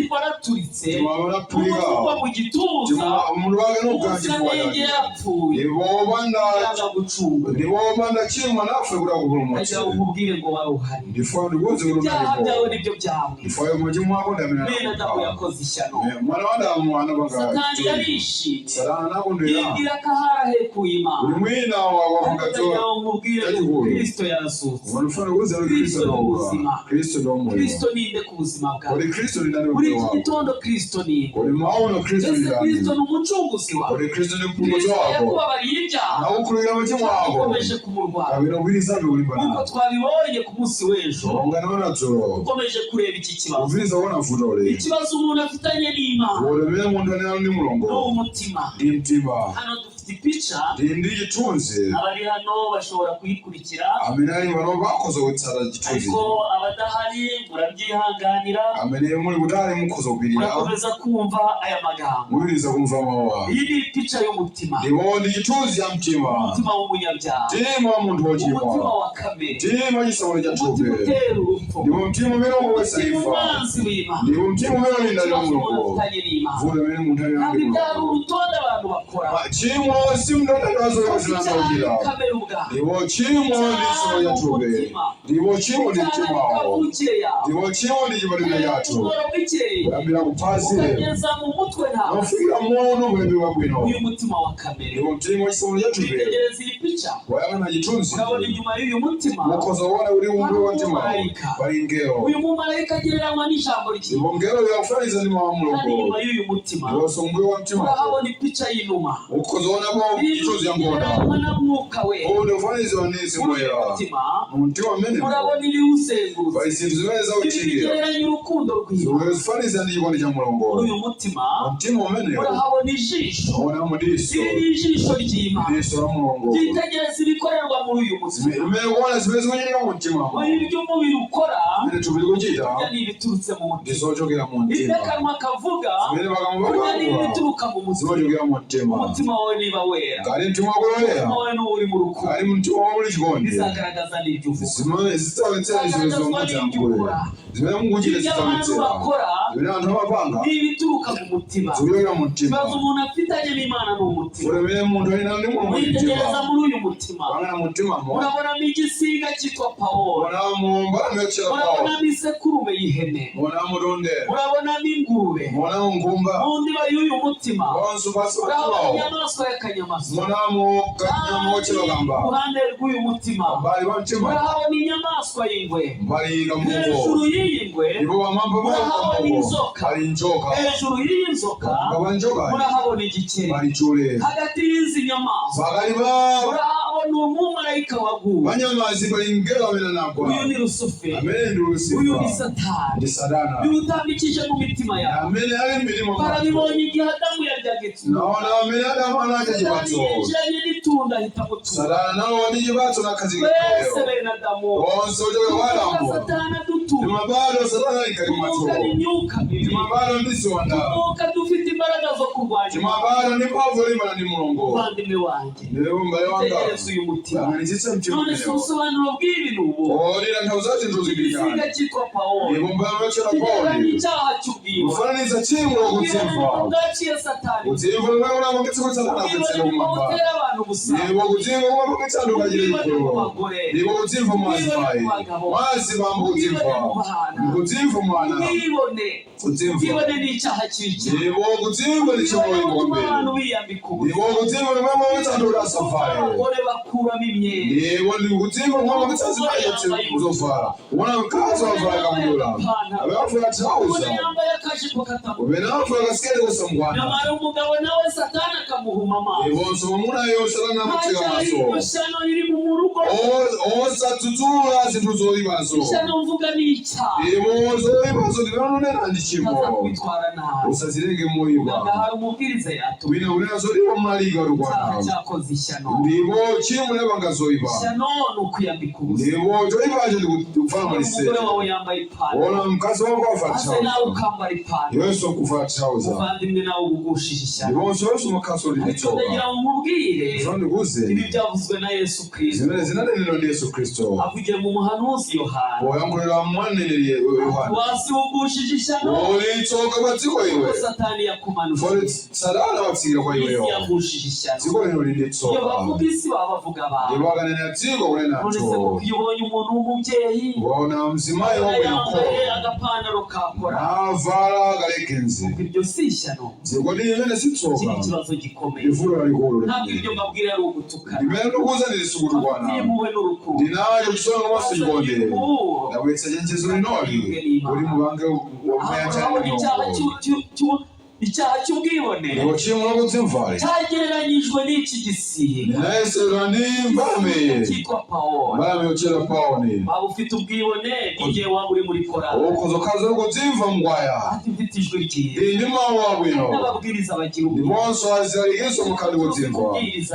waraturitse. Mtima wawe unaphulika. Umuvugwa mu gituza. Munthu wake nogaya chifukwa Umuziranenge chake. yarapfuye. Ndipo wopanda Yanga gucungura. ndipo wopanda chimwa nafe kuti akupulumutse. Agira ngo nkubwire ngo wari uhari. Ndifa ndikuwuze kuti Ibyaha byawe unalipo. nibyo byamwe. Ndifa machimo ako ndamene Mwene Adamu anakupha. yakoze ishyano. Mwana wa Adamu anapanga Satani yarishimye. Satana anakondwera. Yibwira ko ahari ahekuye Uli Imana. mwina wakwanga Ariko ndagira ngo nkubwire ngo chachikulu. Kristo yarazutse. Wanufana kuwuza kuti Kristo Kristo ni ndauka. ubuzima. Kristo ndi wamoyo. Kristo ninde ku buzima bwawe? Kodi Kristo ndi ndani Muri moyo iki wako? gitondo Kristo ninde? Kodi maono Kristo ndi Ese Kristo ndani? ni umucunguzi wawe? Kodi Kristo ndi mpulumutsi Kristo wako? yakubabariye ibyaha. Nakukhululukira machimo ako. Ukomeje kumurwanya. Kapena kupitirizabe kulimbana Nk'uko nawo. twabibonye ku munsi w'ejo, Monga naona dzulo. ukomeje kureba iki kibazo. Kupitiriza kuona vutoli. Ikibazo umuntu afitanye n'Imana Vutoli limene munthu anena ndi ni Mulungu. umutima. Ndi mtima. Hano dufite ipica, Ndi ndi chithunzi. abari hano bashobora kuyikurikira, Amene ali pano akhoza kutsata chithunzi. ariko abadahari murabyihanganira, Amene muli kutali mukhoza kupirira. murakomeza kumva aya magambo. Mupitiriza kumva mawu. Iyi ni ipica y'umutima, Ndipo ndi chithunzi cha mtima. umutima w'umunyabyaha, Mtima wa munthu umutima wochimwa. wa kamere, Mtima chisamulo cha umutima thupi. utera urupfu, Ndipo mtima umene ukowetsa umutima imfa. umwanzi w'Imana, Ndipo mtima umene ulinda ndi ikibazo umuntu Mulungu. afitanye n'Imana. Vuto limene munthu ali Ntabwo ndi byari Mulungu. urutonde abantu bakora. Chimwa si mndandanda wa zoyipa Icyaha zinasaukira. ni kamere ubwawe. Ndipo chimwa ndi chisomo cha thupi. Ndipo chimwa ndi Icyaha mtima ni wawo. kavukire yawe. Ndipo chimwa ndi chipatiro chathu. Ubworo bw'ikirenge Kuyambira kuphasi ukageza mu mutwe ntawe. nofikira muono kulembewa bwino. Uyu mutima wa kamere. Ndipo mtima wa chisomo cha thupi. Witegereza iyi pica, Wayang'ana chithunzi. urabona inyuma y'uyu mutima Mukhoza kuona kuti umbi wa mtima pali mngelo. uyu mumarayika agereranywa n'ijambo ry'Imana. Ndipo mngelo yakufananiza ndi mawu a Kandi Mulungu. inyuma y'uyu mutima Ndiponso mbuye wa mtima urahabona ipica y'inuma. ukhoza kuonapo chithunzi cha ngona. Igereranywa na mwuka we. Uwu ndi kufananiziwa ndi Muri uyu mzimu woyera. mutima Mu mtima mmenemo murabona ibiwuzengurutse. pali zinthu zimene Ibi zawutchingira. bigereranya urukundo rw'Imana. Zikufananiza ndi chikondi cha Muri Mulungu. uyu mutima Mtima umenewo murahabona ijisho. Muonamo diso. Iri ni ijisho ry'Imana Diso la Mulungu ryitegereza ibikorerwa muri uyu mutima. Limene kuona zimene zikuchitika mu mtima. Muri ibyo umubiri ukora, Zimene thupi likuchita burya ni ibiturutse mu ndi mutima. zochokera mu Ibyo mtima. akanwa kavuga, Zimene pakamwa burya ni pakuyankhula ibituruka mu mutima. zimachokera mu mtima. Umutima wawe niba wera, Ngati mtima wako woyera, umutima wawe n'uba uri mu rukundo, ngati mtima wako uli chikondi, bizagaragaza n'ibyo uvuga, zimene zidzaonetsera zimene zomudzayankhule, zimene mukuchita ibyo abantu zidzaonetsera. bakora Zimene anthu amapanga ni ibituruka mu mutima. zikuchokera mu mtima. Ikibazo umuntu afitanye n'Imana ni umutima. Ulemere munthu ali nawo ndi Mulungu ndi Mwitegereza mtima. muri uyu mutima, Pangana mu mtimamo murabonamo igisiga cyitwa Pawulo, muonamo mbalame yotchera Pawo, murabonamo isekurume y'ihene, muonamo tonde, murabonamo ingurube. muonamo nkhumba. Mu ndiba y'uyu mutima Bonso pansi pa murabona mtimawo inyamaswa y'akanyamasyo. muonamo kanyama kotchedwa kamba. Iruhande rw'uyu mutima Mbali pa mtima murahabona inyamaswa y'ingwe. pali kambuko. Hejuru y'iyi ngwe Ndipo pamwamba pa murahabona kambuko inzoka. pali njoka. Hejuru y'iyi nzoka Pamwamba pa njoka murahabona igikeri. pali chule. Hagati y'izi nyamaswa Pakati pa murahabona umumarayika waguye. panyamazi pali mngelo amene anagwa. Uyu ni Rusuferi, Amene ndi uyu ni Lucifer, Satani, ndi Satana, niwe utambikije mu mitima yawe. amene ali m'mitima mwathu. Barabibonye igihe Adamu yaryaga itunda. Naona amene Adamu anadya Satani chipatso. yinjiranye n'itunda ahita amutura. Satana nawo ndi chipatso nakhazikika Twese iyeyo. bene Adamu Onse ochokera kwa tuvuka Adamu Satani adutura. timabadwa Satana ali mkati mwathu. Tuvuka n'imyuka mibi. Timabadwa ndi ziwanda. Tuvuka dufite imbaraga zo kurwanya. Timabadwa ndi mphamvu yolimbana ndi Mulungu. Muvandimwe wanjye, Ndipo m'bale wanga, tegereza uyu mutima. yang'anitsitsa mtima None se umenewo. ubusobanuro bw'ibi ni ubu? Kodi tanthauzo la zinthu zili Igisiga chani? cyitwa Pawulo Ndipo mbalame yotchedwa kigereranya Pauli icyaha cy'ubwibone. kufananiza tchimo Ubwibone lakudzimva. nibwo bwaciye Satani. Kudzimva kumene kunapangitsa kuti Satana Ubwibone agwetsedwe nibwo kumwamba. butera abantu gusamba. Ndipo kudzimva kumapangitsa anthu kachita Ubwibone mu chigololo. bagore, Ndipo kudzimva mwa ubwibone azimayi, mu bagabo, mwa azibambo ubwibone kudzimva, mu bana, kudzimva mwana, ubwibone. kudzimva. Ubwibone ni icyaha kibi cyane. Ndipo kudzimva ndi tchimo Ubwibone loyipa butuma abantu kwambiri. biyambika ubusa. Ndipo kudzimva ndimwe anthu kuti Butuma asavale. abagore bakuramo imyenda. Ndipo ndi kudzimva kumapangitsa azimayi zovala. Kuona mkazi Umugore wavala yambaye kabudula, agapantaro, amene avala umugore thauza, yambaye akajipo katamuka. umene avala kasiketi kosamukwana. Nyamara umugabo nawe Satani akamuhuma amaso. Ndiponso mwamunayo Satana amatseka Ntacyaha maso. iryo shyano riri mu rugo. Osadzudzula zinthu zoyipazo. Ishyano mvuga ni icyaha. Ndipo zoyipazo ndinanonena ndi Utaza chimo. kwitwara nabi. Usazilenge Muganga moyipa. hari umubwiriza yatuma. Wina kunena zoyipa mlalika Icyaha tukwana. cyakoze ishyano. Ndipo chimo linapanga zoyipa. Ishyano ni ukwiyambika ubusa. Ndipo choyipacho ndikuvala Ubona maliseche. umugore wawe yambaye ipantaro, Ona mkazi wako avala maze nawe thauza, ukambara ipantaro, iwenso nkuvala thauza. umuvandimwe nawe uba ugushije ishyano. Ndiponso wenso umakhaso Ariko nditsoka. ndagira ngo nkubwire Ndifuna ndikuwuzeni ibi byavuzwe na Yesu Kristo zimene zinanenedwa ndi Yesu Khristu avugiye mu muhanuzi Yohana. poyankhulira mwaneneri Yohana. Wasi ugushije ishyano Ulitsoka pa dziko iwe, kuko Satani yakumanukiye. fori Satana watsikira kwa Isi iweyo. yagushije ishyano. Dziko lino lili Iyo tsoka. bavuga isi baba bavuga abantu. Ndipo akanena dziko kunena None se anthu. kuko iyo ubonye umuntu w'umubyeyi Waona mzimayi yambaye wabwino agapantaro kakora, navala kalegenzi, iryo si ishyano. dziko ndi limene Iki si ni tsoka, ikibazo gikomeye. livuto lalikulu. Ntabwo ibyo mbabwira ari ugutukana. Limene ndikuwuzani sikutukwana. Bafitiye impuhwe n'urukundo. Ndinacho chisoni komanso Bazanye chikondi. impuhwe. Ndabweretsa chenjezo linoli kuti mupange Aha wamuyanja murabona icyaha mulungu. icyaha cy'ubwibone Ndipo tchimo lakudzimvali cyagereranyijwe n'iki gisiga linayesedwa ndi mbalame, cyitwa Pawulo. mbalame yotchedwa Paoni. Waba ufite ubwibone n'igihe waba uri muri korali. Ukhoza kudzimva mkwaya. Ati mfite ijwi ryiza. Ili ndi mawu abwino. N'ababwiriza bagira ubwibone. Ndiponso azilalikiso mukhali kudzimva.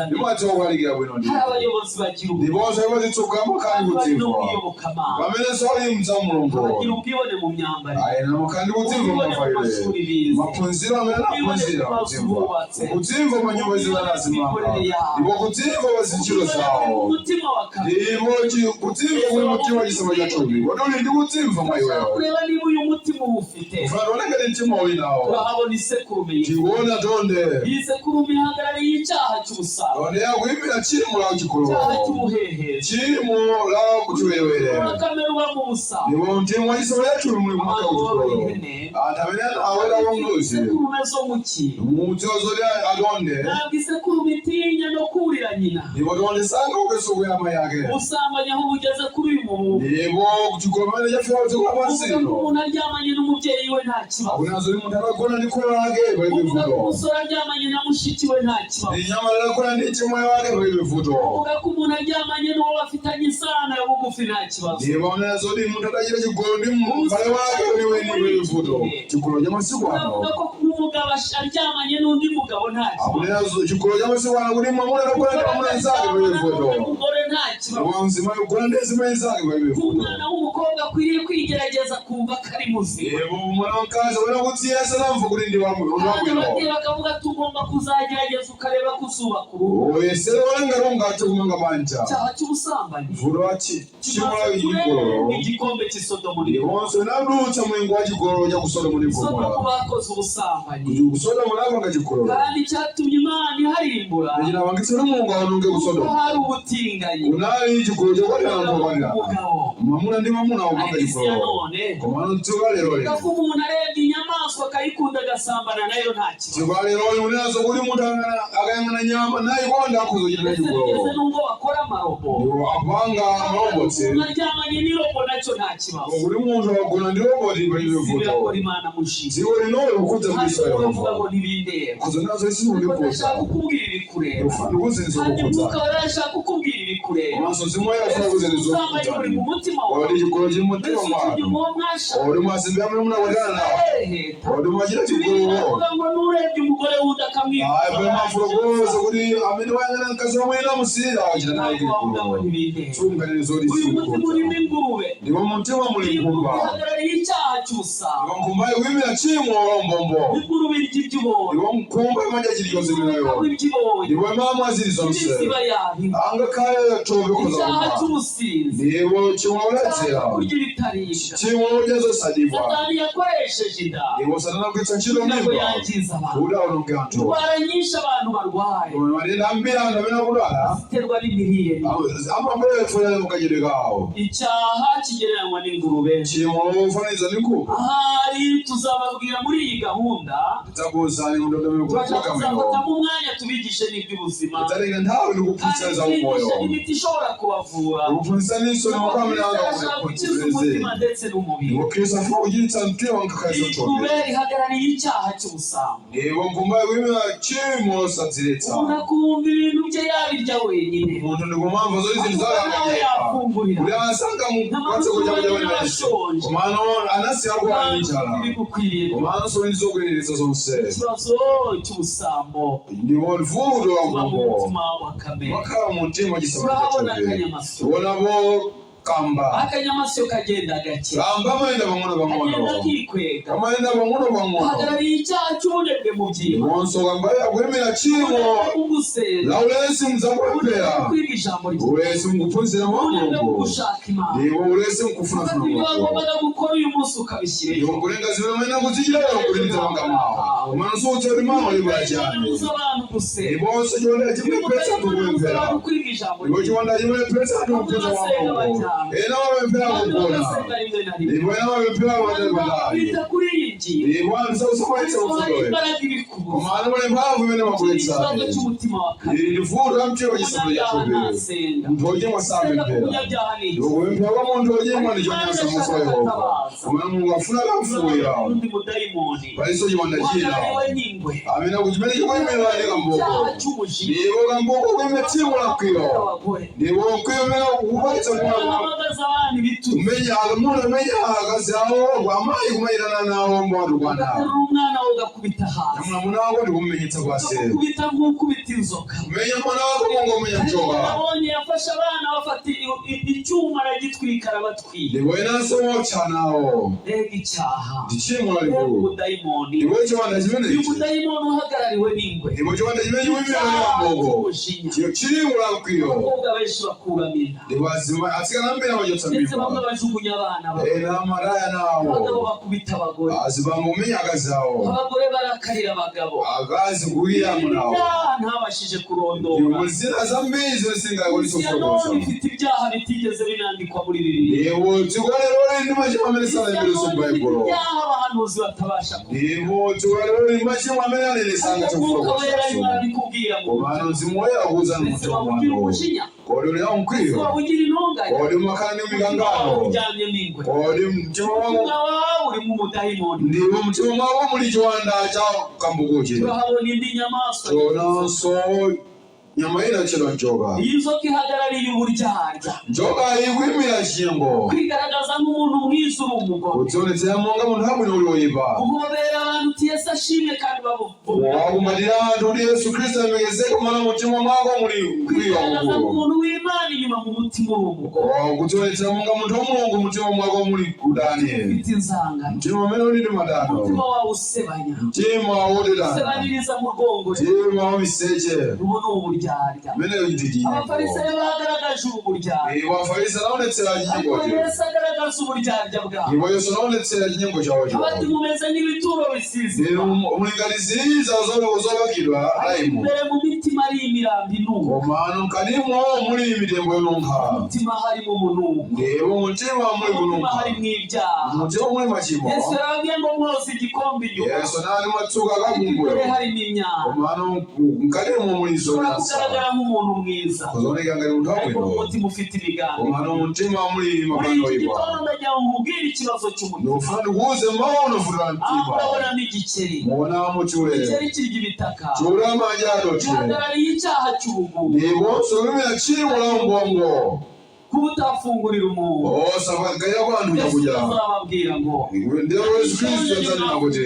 Ndimadziwa kulalikira bwino ndi. Hari abayobozi bagira ubwibone. Ndiponso iwo mukhali Bari no kudzimva. mu iyobokamana. Pamenenso ali mza Mulungu. Bagira ubwibone mu myambarire. Ayena mukhali kudzimva Ubwibone mu mumafalire. mashuri bize. Maphunziro amene Ubwibone anaphunzira ku mazu kudzimva. bubatse. Kudzimva pa nyumba zimene Ubwibone ku anazimanga. mikorere yabo. Ndipo kudzimva pa zintchito Ubwibone buri mu zawo. mutima wa kabiri. Ndipo kudzimva kuli mtima chisema chathupi. Kodi uli ndi kudzimva mwa Turashaka iweyo? kureba niba uyu mutima uwufite. Ufuna tione ngati mtima uli nawo. Turahabona isekurume y'ifu. Tikuona tonde. Iyi sekurume ihagarariye icyaha cy'ubusambanyi, Tonde yakuyimira tchimo la icyaha chigololo, cy'ubuhehesi, tchimo la kuchiwerewere. urakamera uba mu busambanyi. Ndipo mtima wa chisema chathupi muli mwaka Abantu borora kuchigololo. ihene Anthu amene aweta mbuzi isekurume zo mu ki. mudziwa zoti atonde. Ntabwo isekurume itinya no kurira nyina. Ndipo tonde sangaope ya amayi ake. Ubusambanyi aho bugeze kuri uyu muhungu, Ndipo chigololo pamene chafika dziko lapansi uvuga ko lino, umuntu aryamanye n'umubyeyi we nta kibazo, akuna zoti munthu akagona ndi kholo lake palibe uvuga ko vuto. umusore aryamanye na mushiki we nta kibazo, Ndi nyama akagona ndi chimwe wake palibe vuto. uvuga ko umuntu aryamanye n'uwo bafitanye isano ya bugufi nta kibazo. Ndipo amene zoti munthu adachita chigololo ndi m'bale wake weniweni palibe vuto. Chigololo cha masiku ano Uravuga ko kuba umugabo umugabo aryamanye n'undi mugabo nta kibazo. Akunena chigololo cha masiku ano kuti mwamuna akugona ndi mwamuna nzake palibe Aryamana vuto. n'undi mugore nta kibazo. Ndipo mzimayi kugona ndi mzimayi nzake palibe Ko vuto. umwana w'umukobwa akwiriye kwigerageza kumva ko ari muzima. Ndipo mwana wamkazi akuyenera kudziyesa namva kuti ndi Kandi wabwino. ababyeyi bakavuga ati ugomba kuzagerageza ukareba ko uzubaka urugo. Uyesere ngati ungathe kumanga banja. Icyaha cy'ubusambanyi Vuto la tchimo la kimaze kurenga chigololo igikombe cy'isodomu n'Igomora. ndiponso linadutsa mlingo wa chigololo cha ku Sodomu ndi Sodomu Gomora. bakoze ubusambanyi. Kuti ku Sodomu anapanga chigololo. Kandi icyatumye Imana iharimbura Chinapangitsa kuti Mulungu awononge ku kuko Sodomu. hari ubutinganyi. Kunali chigololo chokwatirana anthu okwatirana. Umugabo Mwamuna ndi mwamuna akupanga ariko isi ya chigololo. none Komano dziko la lero lino. ko umuntu arebye inyamaswa akayikunda agasambana nayo nta kibazo. Dziko la lero lino kunenazo kuti munthu akayang'ana nyama nayikonda akhoza kuchita Ndetse bigeze chigololo. n'ubwo bakora amarobo. Ndipo akupanga marobotsi. Umuntu aryamanye n'irobo nacyo nta kibazo. Kuti munthu akagona ndi roboti palibe Isi vuto. birakora Imana mushinga. Dziko linolo likukhudza Hari mbiso uwo bavuga Yehova. ngo ntibindeba. Khuza nazo Ariko isikundikhudza. ndashaka kukubwira ibikureba. Ndikuzenza Kandi kukhudza. Mwuka wera arashaka kukubwira ibikureba. Komanso mzimu woyera afuna Mbese kuzenza ubusambanyi buri mu zokhudzani. mutima wawe. Kodi chigololo chili mumtima Mbese utuye mwanu. uwo mwashakanye. Kodi mwasembe amene munakwatirana nawo. Araheheta. Kodi mwachita Bibiliya chigololo. iravuga ngo n'urebye umugore wundi akamwifuza Ayi pali mafulo konse kuti amene wayang'ana mkazi wamwe namusiyira wachita naye ntabwo wavuga ngo chigololo. ntibindeba. Sunganire zoti Uyu mutima sikukhudza. urimo ingurube. Ndipo mumtima muli Ingurube nkhumba. ihagarariye icyaha cy'ubusambo. Ndipo nkhumba ikuyimira tchimo la umbombo. Ingurube irya ibyo ibonye. Ndipo nkhumba imadya chilichonse Ingurube imeneyo. ikanywa ibyo ibonye. Ndipo imamwa zilizonse. Ibiziba yabinywa. Angakhale thope khoza Icyaha kumwa. cy'ubusinzi. Ndipo tchimo Icyaha loledzera. cyo kurya ibitaribwa. Tchimo lodya zosadibwa. Satani yakoresheje inda Ndipo Satana akugwiritsa ntchito kugira ngo mimba yangize abantu. kuti awononge anthu. Indwara nyinshi abantu barwaye Koma matenda ambiri anthu amene akudwala ziterwa n'imirire mibi. amabwera mukachedwe kawo. Icyaha kigereranywa n'ingurube. Tchimo lofananiza ndi nkhumba. Ahari tuzababwira muri iyi gahunda Tidzakuwuzani mundondomeko turashaka programu ino. kuzafatamo umwanya tubigishe n'iby'ubuzima Tidzatenga nthawi ndi kuphunzitsa kandi za umoyo. tubigishe n'imiti ishobora kubavura. Ndikuphunzitsaninso ndi makamera anga Arashaka kuti gukiza kuphunzitse. umutima ndetse n'umubiri. Ndipo Khristu afuna kuchiritsa mtima ngakhale Ingurube zothope. ihagarariye icyaha cy'ubusambo. Ndipo nkhumba ikuyimira tchimo losadziletsa. Umuntu akumva ibintu bye yabirya wenyine. Munthu ndikumamva zoti zinthu Akumva nawe zakanganyeka. yafungurira. Kuti anasanga mukatse kudya kudya paliponse. Komano anasiya kuwa ndi Kandi njala. bigukwiriye. Komanso ndi zokwaniritsa zonse. Ikibazo cy'ubusambo Ndipo vuto la kiba mu nkhumbo mutima wa kamere. makhala mu mtima wachisamaliro Turahabona chabe. akanyamasyo. Tionapo kamba. Akanyamasyo kagenda gake. Kamba amayenda pang'ono Kagenda pang'ono. kikwega. Kamayenda pang'ono pang'ono. Hagarariye icyaha cy'ubunebwe mu byima. Ndiponso kamba akuyimira tchimo Ubunebwe mu gusenga. la ulesi Ubunebwe muzakupemphera. mu kwiga ijambo ry'Imana. Ulesi mukuphunzira mwa Ubunebwe mu Mulungu. gushaka Imana. Ndipo ulesi Gufata mukufunafuna ibyo Mulungu. wagombaga gukora uyu munsi ukabishyira ejo. Ndipo nkulenga zimene mwene kuzichita kuti ndidzapanga mawa. Komano sutse kuti mawa libwera chani. Ubuza abantu gusenga. Ndiponso chiwanda chimaphetsa anthu Ubuza kupemphera. abantu kwiga ijambo Ndipo ry'Imana. chiwanda chimaphetsa anthu kuphunzira mwa Mulungu. Ena amapemphera Abantu kugona. bagasenga rimwe na rimwe. Ndipo ena amapemphera Abantu patali. bakwita kuri iyi ngingo. Ndipo anthu sakusamalisa Ariko hari mfundoyo. imbaraga ibikubuza. Koma ano muli mphamvu imene Iki ni ikibazo mabweretsani. cy'umutima wa kamere. Ili ndi vuto la mtima wachisamaliro Umunyabyaha chabe. ntasenga. Munthu wochimwa Gusenga samapemphera. k'umunyabyaha ni iki? Ndipo kupemphera kwa munthu wochimwa ndi chonyansa maso a Yehova. Koma Mulungu afuna akamfuwira. Undi mudayimoni Palinso chiwanda china. uhagarariwe n'ingwe. Amene kuti chimene chikuyimira ndi Icyaha kamboko. cy'umujinya. Ndipo kamboko kuyimira tchimo la mkwiyo. Abagore. Ndipo mkwiyo umene ukupatsa mwana Bahamagaza abana ibitutsi. kumenya munthu amenya akazi awo amayi kumayitana nawo mwatukwana. Ugaterura umwana wawe ugakubita hasi. Namuna wako ndikumumenyetsa kwase. Ugakubita nk'ukubita inzoka. Kumenya mwana wako monga umenya Ariko mchoka. nabonye yafashe abana bafata icyuma aragitwika arabatwika. Ndipo inanso wotcha nawo. Mbega icyaha. Ndi tchimo Mbega lalikulu. umudayimoni. Ndipo chiwanda Uyu chimenechi. mudayimoni uhagarariwe n'ingwe. Ndipo chiwanda chimene chikuyimira ndi Icyaha kamboko. cy'umujinya. Chiyo tchimo la mkwiyo. Abakobwa benshi bakuramo inda. Ndipo atsikana ambiri amachotsa Ndetse bamwe mimba. bajugunya abana babo. Ena amaraya Abagabo nawo. bakubita abagore. Azibambo umenya akazi awo. Abagore barakarira abagabo. Akazi kuwira munawo. Ibyaha ntabashije kurondora. Ndipo zina zambiri zimene Isi ya none singakwanitsa ifite ibyaha bitigeze binandikwa muri Bibiliya. Ndipo dziko lero lili ndi machimo amene Isi ya sanalembedwenso none ifite m'Baibulo. ibyaha abahanuzi batabasha kuvuga. Ndipo dziko lero lili ndi machimo amene aneneri sangathe Ariko Mwuka Wera arimo kufotokoza. arabikubwira ngo Komano mzimu woyera kuwuzani ndetse mumtima waba ugira mwanu. umujinya, Kodi uli nawo ndetse mkwiyo? waba ugira intonganya, Kodi umakhala ndi umutima wawe mikangano? uryamyemo ingwe, Kodi mtima umutima wako wawe urimo umudayimoni. ndipo mtima mwako muli chiwanda cha kambukuchi? Turahabona indi nyamaswa Tionanso Nyama ina yotchedwa njoka. Iyi nzoka ihagarariye uburyarya, Njoka ikuyimira chinyengo. Kwigaragaza nk'umuntu mwiza uri umugome, Kudzionetsera monga munthu wabwino uli woyipa. Guhobera abantu uti Yesu ashimwe kandi babuvuga, Wakumbatira anthu kuti Yesu Khristu alemekezeke, komano mumtima mwako muli kwiya kwigaragaza kukulu. nk'umuntu w'Imana inyuma mu mutima uri umugome, Kudzionetsera monga munthu wa Mulungu, mumtima mwako muli kudani. Ufite inzangano, Mtima umene uli ndi umutima madano. Wawe usebanya, Mtima wodedana. usebaniriza mu rwongore. Mtima wamiseche. Ubu ni uburyarya. Imeneyo ndi chinyengo. Abafarisayo bagaragaje ubu buryarya, Afarisi anaonetsera ariko chinyengocho. Yesu agaragaza uburyarya bwabo. Ndipo Yesu anaonetsera chinyengo chawocho. Abati mumeze nk'ibituro bisize Mulinganiziza zopakidwa laimu, imbere mu mitima ari imirambo inuka, komano mkatimo muli mitembo yonunkha. Umutima harimo umunuko, Ndipo mumtima muli umutima kununkha. Harimo ibyaha. Mumtima muli machimo. Yesu yarababwiye ngo mwoze igikombe inyuma, Yesu nali mwatsuka ariko kabungwe, imbere harimo imyanda. Komano mkatimo muli Ushobora zonyansa. Kugaragara nk'umuntu mwiza, Kuzooneka ngati munthu ariko mu wabwino, mutima ufite imigambi. Komano mumtima muli Muri mapano iki oyipa. Gitondo ndagira ngo nkubwire ikibazo cy'umutima. Ndikufuna ndikuuze mawu unovuta Aha mtima. urabonamo igikeri. Muonamo chule. Igikeri kirya ibitaka, Chule amadya dothi. Gihagarariye icyaha cy'ubugugu, Ndiponso kuyimira tchimo la umbombo. Kuba utafungurira umuntu. Osapagaya kwa anthu Yesu chakudya. azababwira ngo Ndiye Yesu Khristu adzanena kuti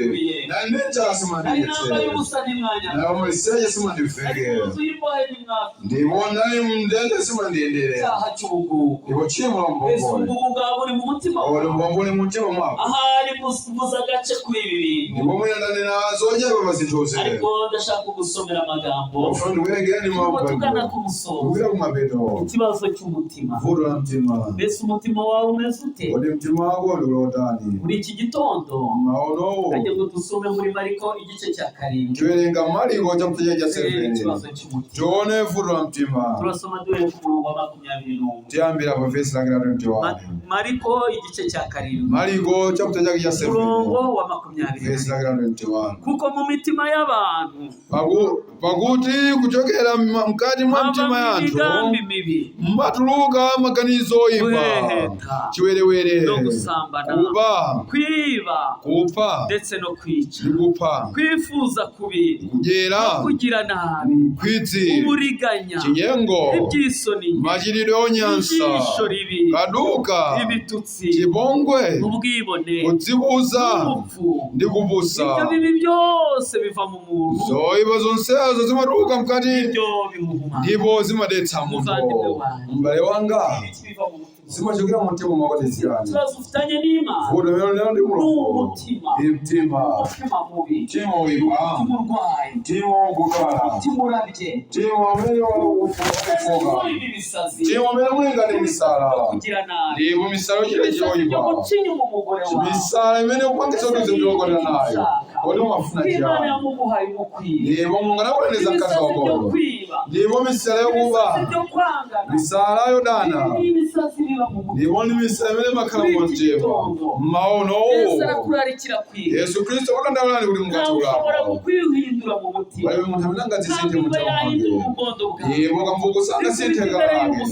nane njala Nari simandiyetse, nambaye ubusa ntimwanya, nayo maliseche nari simandiveke, mu nzu y'imbohe ntimwafi. Ndipo nali mndende simandiyendere. Icyaha cy'ubugugu. Ndipo tchimo la Ese umbombo ubugugu bwawe buri mu mutima uli wawe? umbombo uli mumtima mwako. Ahari mbuze agace kuri ibi bintu, Ndipo mwina ndanena zochepa pa zinthuzi. Ariko ndashaka kugusomera amagambo. Ufuna ndikuwerengere ndi mawu Turimo tugana Baibulo. ku musozo. Kupita kumapeto. Ikibazo cy'umutima. Vuto la mtima. Mbese umutima wawe umeze ute? Kodi mtima wako ndi wotani? Muri iki gitondo Maono. ndagira ngo dusome muri Mariko igice cya 7. Tiwerenga Mariko chapter cha Turebe 7. ikibazo cy'umutima. Tione vuto la mtima. Turasoma duhereye ku murongo wa 21. Tiyambira pa vesi lake la 21. Mariko igice cya 7, Mariko chapter chake cha 7. umurongo wa 20. Vesi lake la 21. Kuko mu mitima y'abantu Pakuti kuchokera mkati mwa mtima habamo yanthu imigambi mibi, mmatuluka maganizo oyipa, Guheheta, chiwerewere, no gusambana, kuba, kwiba, kupha, ndetse no kwica, ndi kupha, kwifuza kubi, kudyera, kugira nabi, nkhwidzi, uburiganya, chinyengo, iby'isoni, machitidwe onyansa, ijisho ribi, kaduka, ibitutsi, chipongwe, ubwibone, kudzikuza n'ubupfu. Ndi kupusa. Ibyo bibi byose biva mu muntu, Zoyipa zonsezo zimatuluka mkati, ibyo bimuhumanya. Ndipo zimadetsa munthu. Muvandimwe wanjye, M'bale wanga, ibiki biva mu mutima? Zimachokera mu mtima mwako tiziyani. Ikibazo ufitanye n'Imana Vuto lero lero ndi ni Mulungu. umutima, Mtima. umutima mubi, Mtima woyipa. umutima urwaye, Mtima wokukala. umutima urabye, Mtima umene wakufoka. urimo ibisazi, Mtima umene muli ngati misala. byo kugira nabi, Ndipo misala yochita ibisazi byo choyipa. guca inyuma umugore wawe. Misala imene kupangitsa kuti uzindilokota nayo. Kodi umafuna Imana chiyani? yamuguhaye umukwiye. Ndipo Mulungu anakulandiza mkazi Ibisazi byo wakoyo. kwiba, Ndipo misala yokuba. ibisazi byo kwangana, Misala yodana. ibi ni ibisazi biba mu mutima. Ndipo ndi misala imene imakhala mu mtima. Maono. Yesu arakurarikira kwiga. Yesu Kristo wadandaulani kuti Ntawe mukatulako. ushobora kukwihindura mu mutima. Palibe munthu amene angadzisinthe Ntabwo mtima yahindura mwake. umugondo bwawe. Ndipo kamvukusa angasinthe kalake.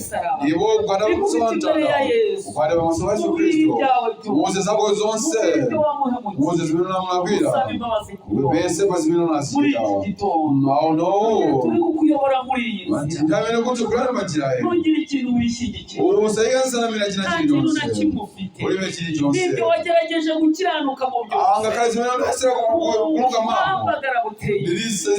Ndipo ukada Ikubita imbere ya Yesu. Ukada pamaso pa Yesu Ubwire Kristo. ibyawe byose. Muze zako zonse. Ubwire ibyo wamuhemukiye. Muze zimene unamulakwira. Usaba imbabazi kuri wowe. Upese pa zimene Muri unazita. iki gitondo Maono. turi kukuyobora muri iyi nzira. Ndi amene kutsogolera panjira ino. Ntugire ikintu wishingikira. Usayikasanamira china Nta kintu na chilichonse. kimwe ufite. Ulibe chilichonse. N'ibyo wagerageje gukiranuka mu byose, Angakhale zimene unayesera kuluka mamo. ubuhambagara buteye.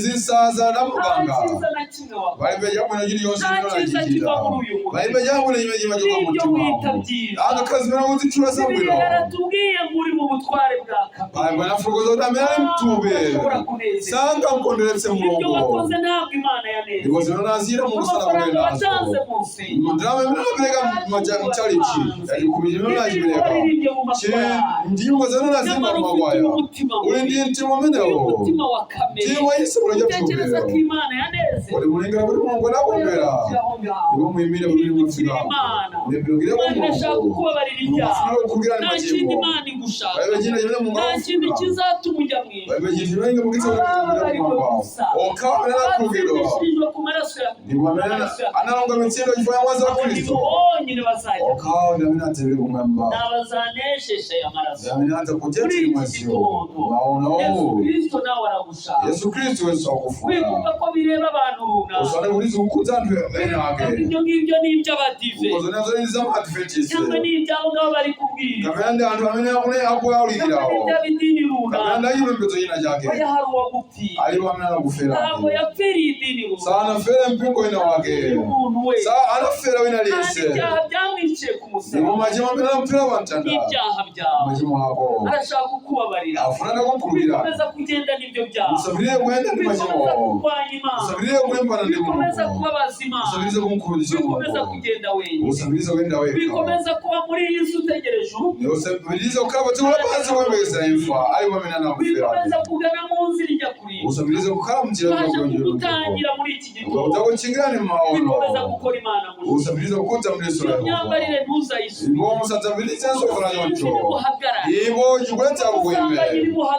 Zisaza Nta namuganga. cyiza na kimwe wakora. Palibe chabwino chilichonse Nta chimene cyiza unachichita. kiva muri uyu mubiri. Palibe chabwino chimene chimachoka mu N'ibyo mtima wita wako. byiza, Angakhale zimene ukuzitchula zabwino. Bibiliya yaratubwiye ngo uri mu butware bwa Palibe kamere. nafurukuza kuti amene ali mthupi Ushobora kunezerwa. sangamkondweretse Ibyo Mulungu. wakoze ntabwo Imana Ndipo yanezerwa. zimene unazira Mulungu Amafaranga sanakomere nazo. watanze mu nsengero, Ndalama imene unapereka mchalichi, chachikumi chimene unachipereka, waririmbye mu makorali, ndinyimbo zimene unazimba nyamara ufite mumakwaya, umutima uli mubi, ndi mtima uyu umenewo. mutima wa kamere, Mtima isabula cha utekereza ko mthupi. Imana yanezerwa. Kodi mulingana kuti Mulungu anakomera? Aho ngaho. Ndipo muyimire kuti Hindukira mufika. Imana. Mutembenukire kwa Imana irashaka Mulungu. kukubabarira Mulungu ibyaha. afuna kukukhululukirani Nta kindi machimo. Imana igushaka. Palibe china chimene Mulungu Nta kindi akufuna. kizatuma ujya mu ijuru. Palibe chinthu chimene chingapangitse kuti Abababariwe mukupita gusa, Okhawa amene anakhululukidwa. abatsindishirijwe ku maraso. amaraso ya Ndipo amene amaraso ya analonga mitsindo chifukwa cha mwazi wa Abo ni Kristo, bonyine bazajya okhawo ndi amene adzapite kumwamba, ni abazanesheje ndi amaraso. amene Muri adzagonjetse iki mwaziwo. gitondo Maono Yesu Kristo nawe aragushaka. Yesu Kristu wenso akufuna. Wibuka ko bireba abantu runaka, Usane kuti zikukhudza anthu ena wibuka ko ake, ibyo ngibyo ni iby'abadive ukozonezo ndi za cyangwa ni Adventist iby'abo ngabo bari kubwira, kapena ndi anthu amene akune cyangwa ni akuyawulikirawo, iby'ab'idini kapena runaka. ndi achipembedzo china chake. Oya, hari uwagupfiriye. Alipo amene Ntabwo anakuferani. yapfiriye idini runaka, Sanafere mpingo wina wake, umuntu wese. sa anafera wina Kandi aliyense. ibyaha byamwiciye ku Ndipo musaraba machimo amene anamufera pamtanda, n'ibyaha byawe, machimo ako arashaka kukubabarira. afuna ndakumkhulupirira. Wikomeza kugenda n'ibyo byaha, Usapirire kuyenda ndi wikomeza machimo, kurwanya Imana, usapirire kulimbana ndi wikomeza Mulungu, kubabaza Imana, usapirize kumkhulupirira wikomeza Mulungu, kugenda wenyine, usapirize kuyenda wekha, wikomeza kuba muri iyi si utegereje urupfu, usapirize kukhala pa dziko lapansi kuyembekezera imfa. Alipo amene wikomeza anakuferani. kugana mu nzira ijya kurinda. Usapirize kukhala mnjira Twaje yokugonjera, kugutangira muri iki gitondo, udzakuchingirani wikomeza m'maono, gukora Imana mu usapirize kukhudza mleso la iyo Yehova. myambarire ntuzayisubire, Ndipo musadzapirizenso kukhala choncho, buhagarare, ipo chikuletsa kuime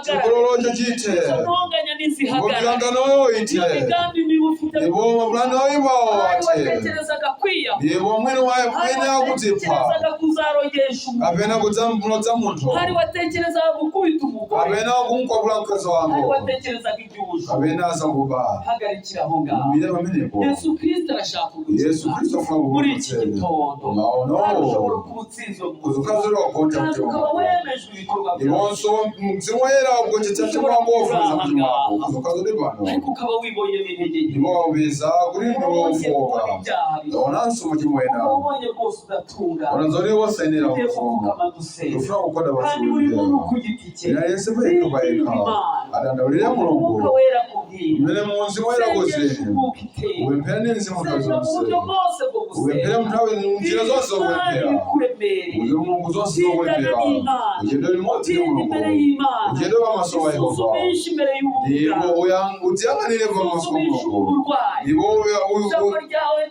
chikololocho chithe, izo ntonganya ndipo ntizihagarare, mikanganoyo iyo ithe, migambi mibi ufite, ndipo mapulani oyipawo hari athe, watekerezaga kwiyahura, ndipo mwini hari mwene akutipha, watekerezaga kuzarogesha umuntu, kapena kudzamulodza munthu, hari watekerezaga gukubita umugore, kapena kumkwapula mkazi hari wako, watekerezaga iby'ubujura. kapena asakuba. Hagarikira aho ngaho. Mire pamenepo. Yesu Kristo arashaka Yesu kugukiza Kristo afuna muri iki kukugonjetseni gitondo. maono. Kandi ushobora kuba utsinzwe mu buzima, Kuzukazira wagonja kandi mtima ukaba wako, wemejwe ibikorwa byawe, ndiponso mzimu woyera wakugonjetsa mtima wako, wafumiza mtima wako kuzukazira pano, ariko ukaba wibonyemo intege nke, ndipo wapeza kuti ukaba ndiwe wongeye kubona wofowoka, ibyaha byawe, ndaonanso machimo ukaba ena, ubonye rwose udatungana. ona zoti wosayenera Tugiye kufunga, gupfukama dusenga, ufuna kukonda kandi buri muntu pasukulu ku giti cye ina yense payekha payekha adandaulire Umwuka Mulungu Wera akubwira, mmene mzimu woyera sengesha kuzeni, umwuka iteka, upemphere ndi mzimu nthawi senga mu zonse, buryo bwose bwo upemphere gusenga, nthawi njira zonse Imana zokupemphera, ikuremereye, uze Mulungu zonse tindana zokupemphera, n'Imana, ugende limodzi ndi tinda imbere Mulungu, y'Imana, ugende pamaso pa Yehova, isuzumishe imbere ndipo y'ubuganga, udziyang'anire pamaso pa isuzumishe Mulungu, uburwayi, ndipo ijambo ryawe,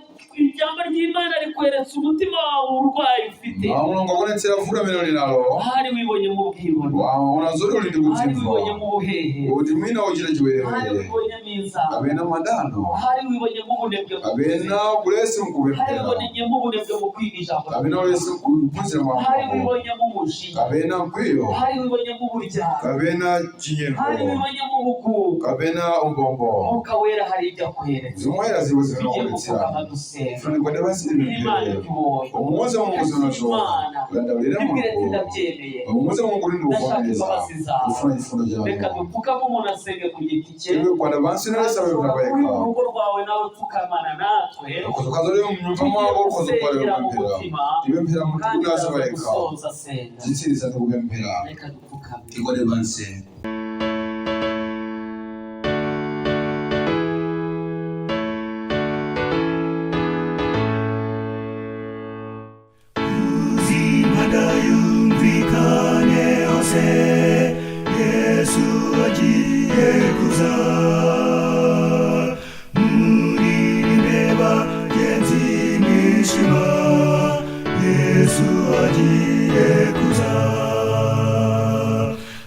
ijambo ry'Imana rikweretse umutima wawe uburwayi ufite, Mulungu akonetsera vuto limene uli nalo. ahari wibonyemo ubwibone, Waona zoti uli ndi ahari kudzimva, wibonyemo ubuhehe, kuti mwina uchita ahari chiwerewere, wibonyemo inzara, kapena madano, ahari wibonyemo ubunebwe mu kapena buzima, kulesi ahari mkupemphera, wibonyemo ubunebwe mu kwiga ijambo kapena ry'Imana, ulesi kuphunzira ahari mwambo, wibonyemo umujinya, kapena mkwiyo, ahari wibonyemo uburyarya, kapena ahari chinyengo, wibonyemo ubugugu. kapena umbombo. Umwuka Wera hari ibyo akweretse. Zimwera ziwo Tugiye zimene gupfukama dusenga. funa kwenda pansi Imana lipemphera, ikubonye, umuuze Mulungu zinazo, Imana udandaulire ibwire ati Mulungu, ndabyemeye, umuuze Mulungu kuti ndashaka ndikuvomereza, imbabazi zawe. ufuna chifundo Reka chanu. dupfukame, umuntu asenge ku giti cye. Iwe kwenda pansi nalesa Ushobora pemphera kuba uri mu payekha, rugo rwawe nawe upfukamana natwe, kuzokhaza lero mnyumba tugiye mwako ukozokhala gusengera mu kupemphera, mutima, tipemphera kandi kunasa turaza payekha, gusoza senga. titsiriza ndikupemphera. Reka dupfukame. Tikwade pansi. Uzimada yumvikane hose, Yesu agiye kuza. Muririmbe bagenzi mwishima.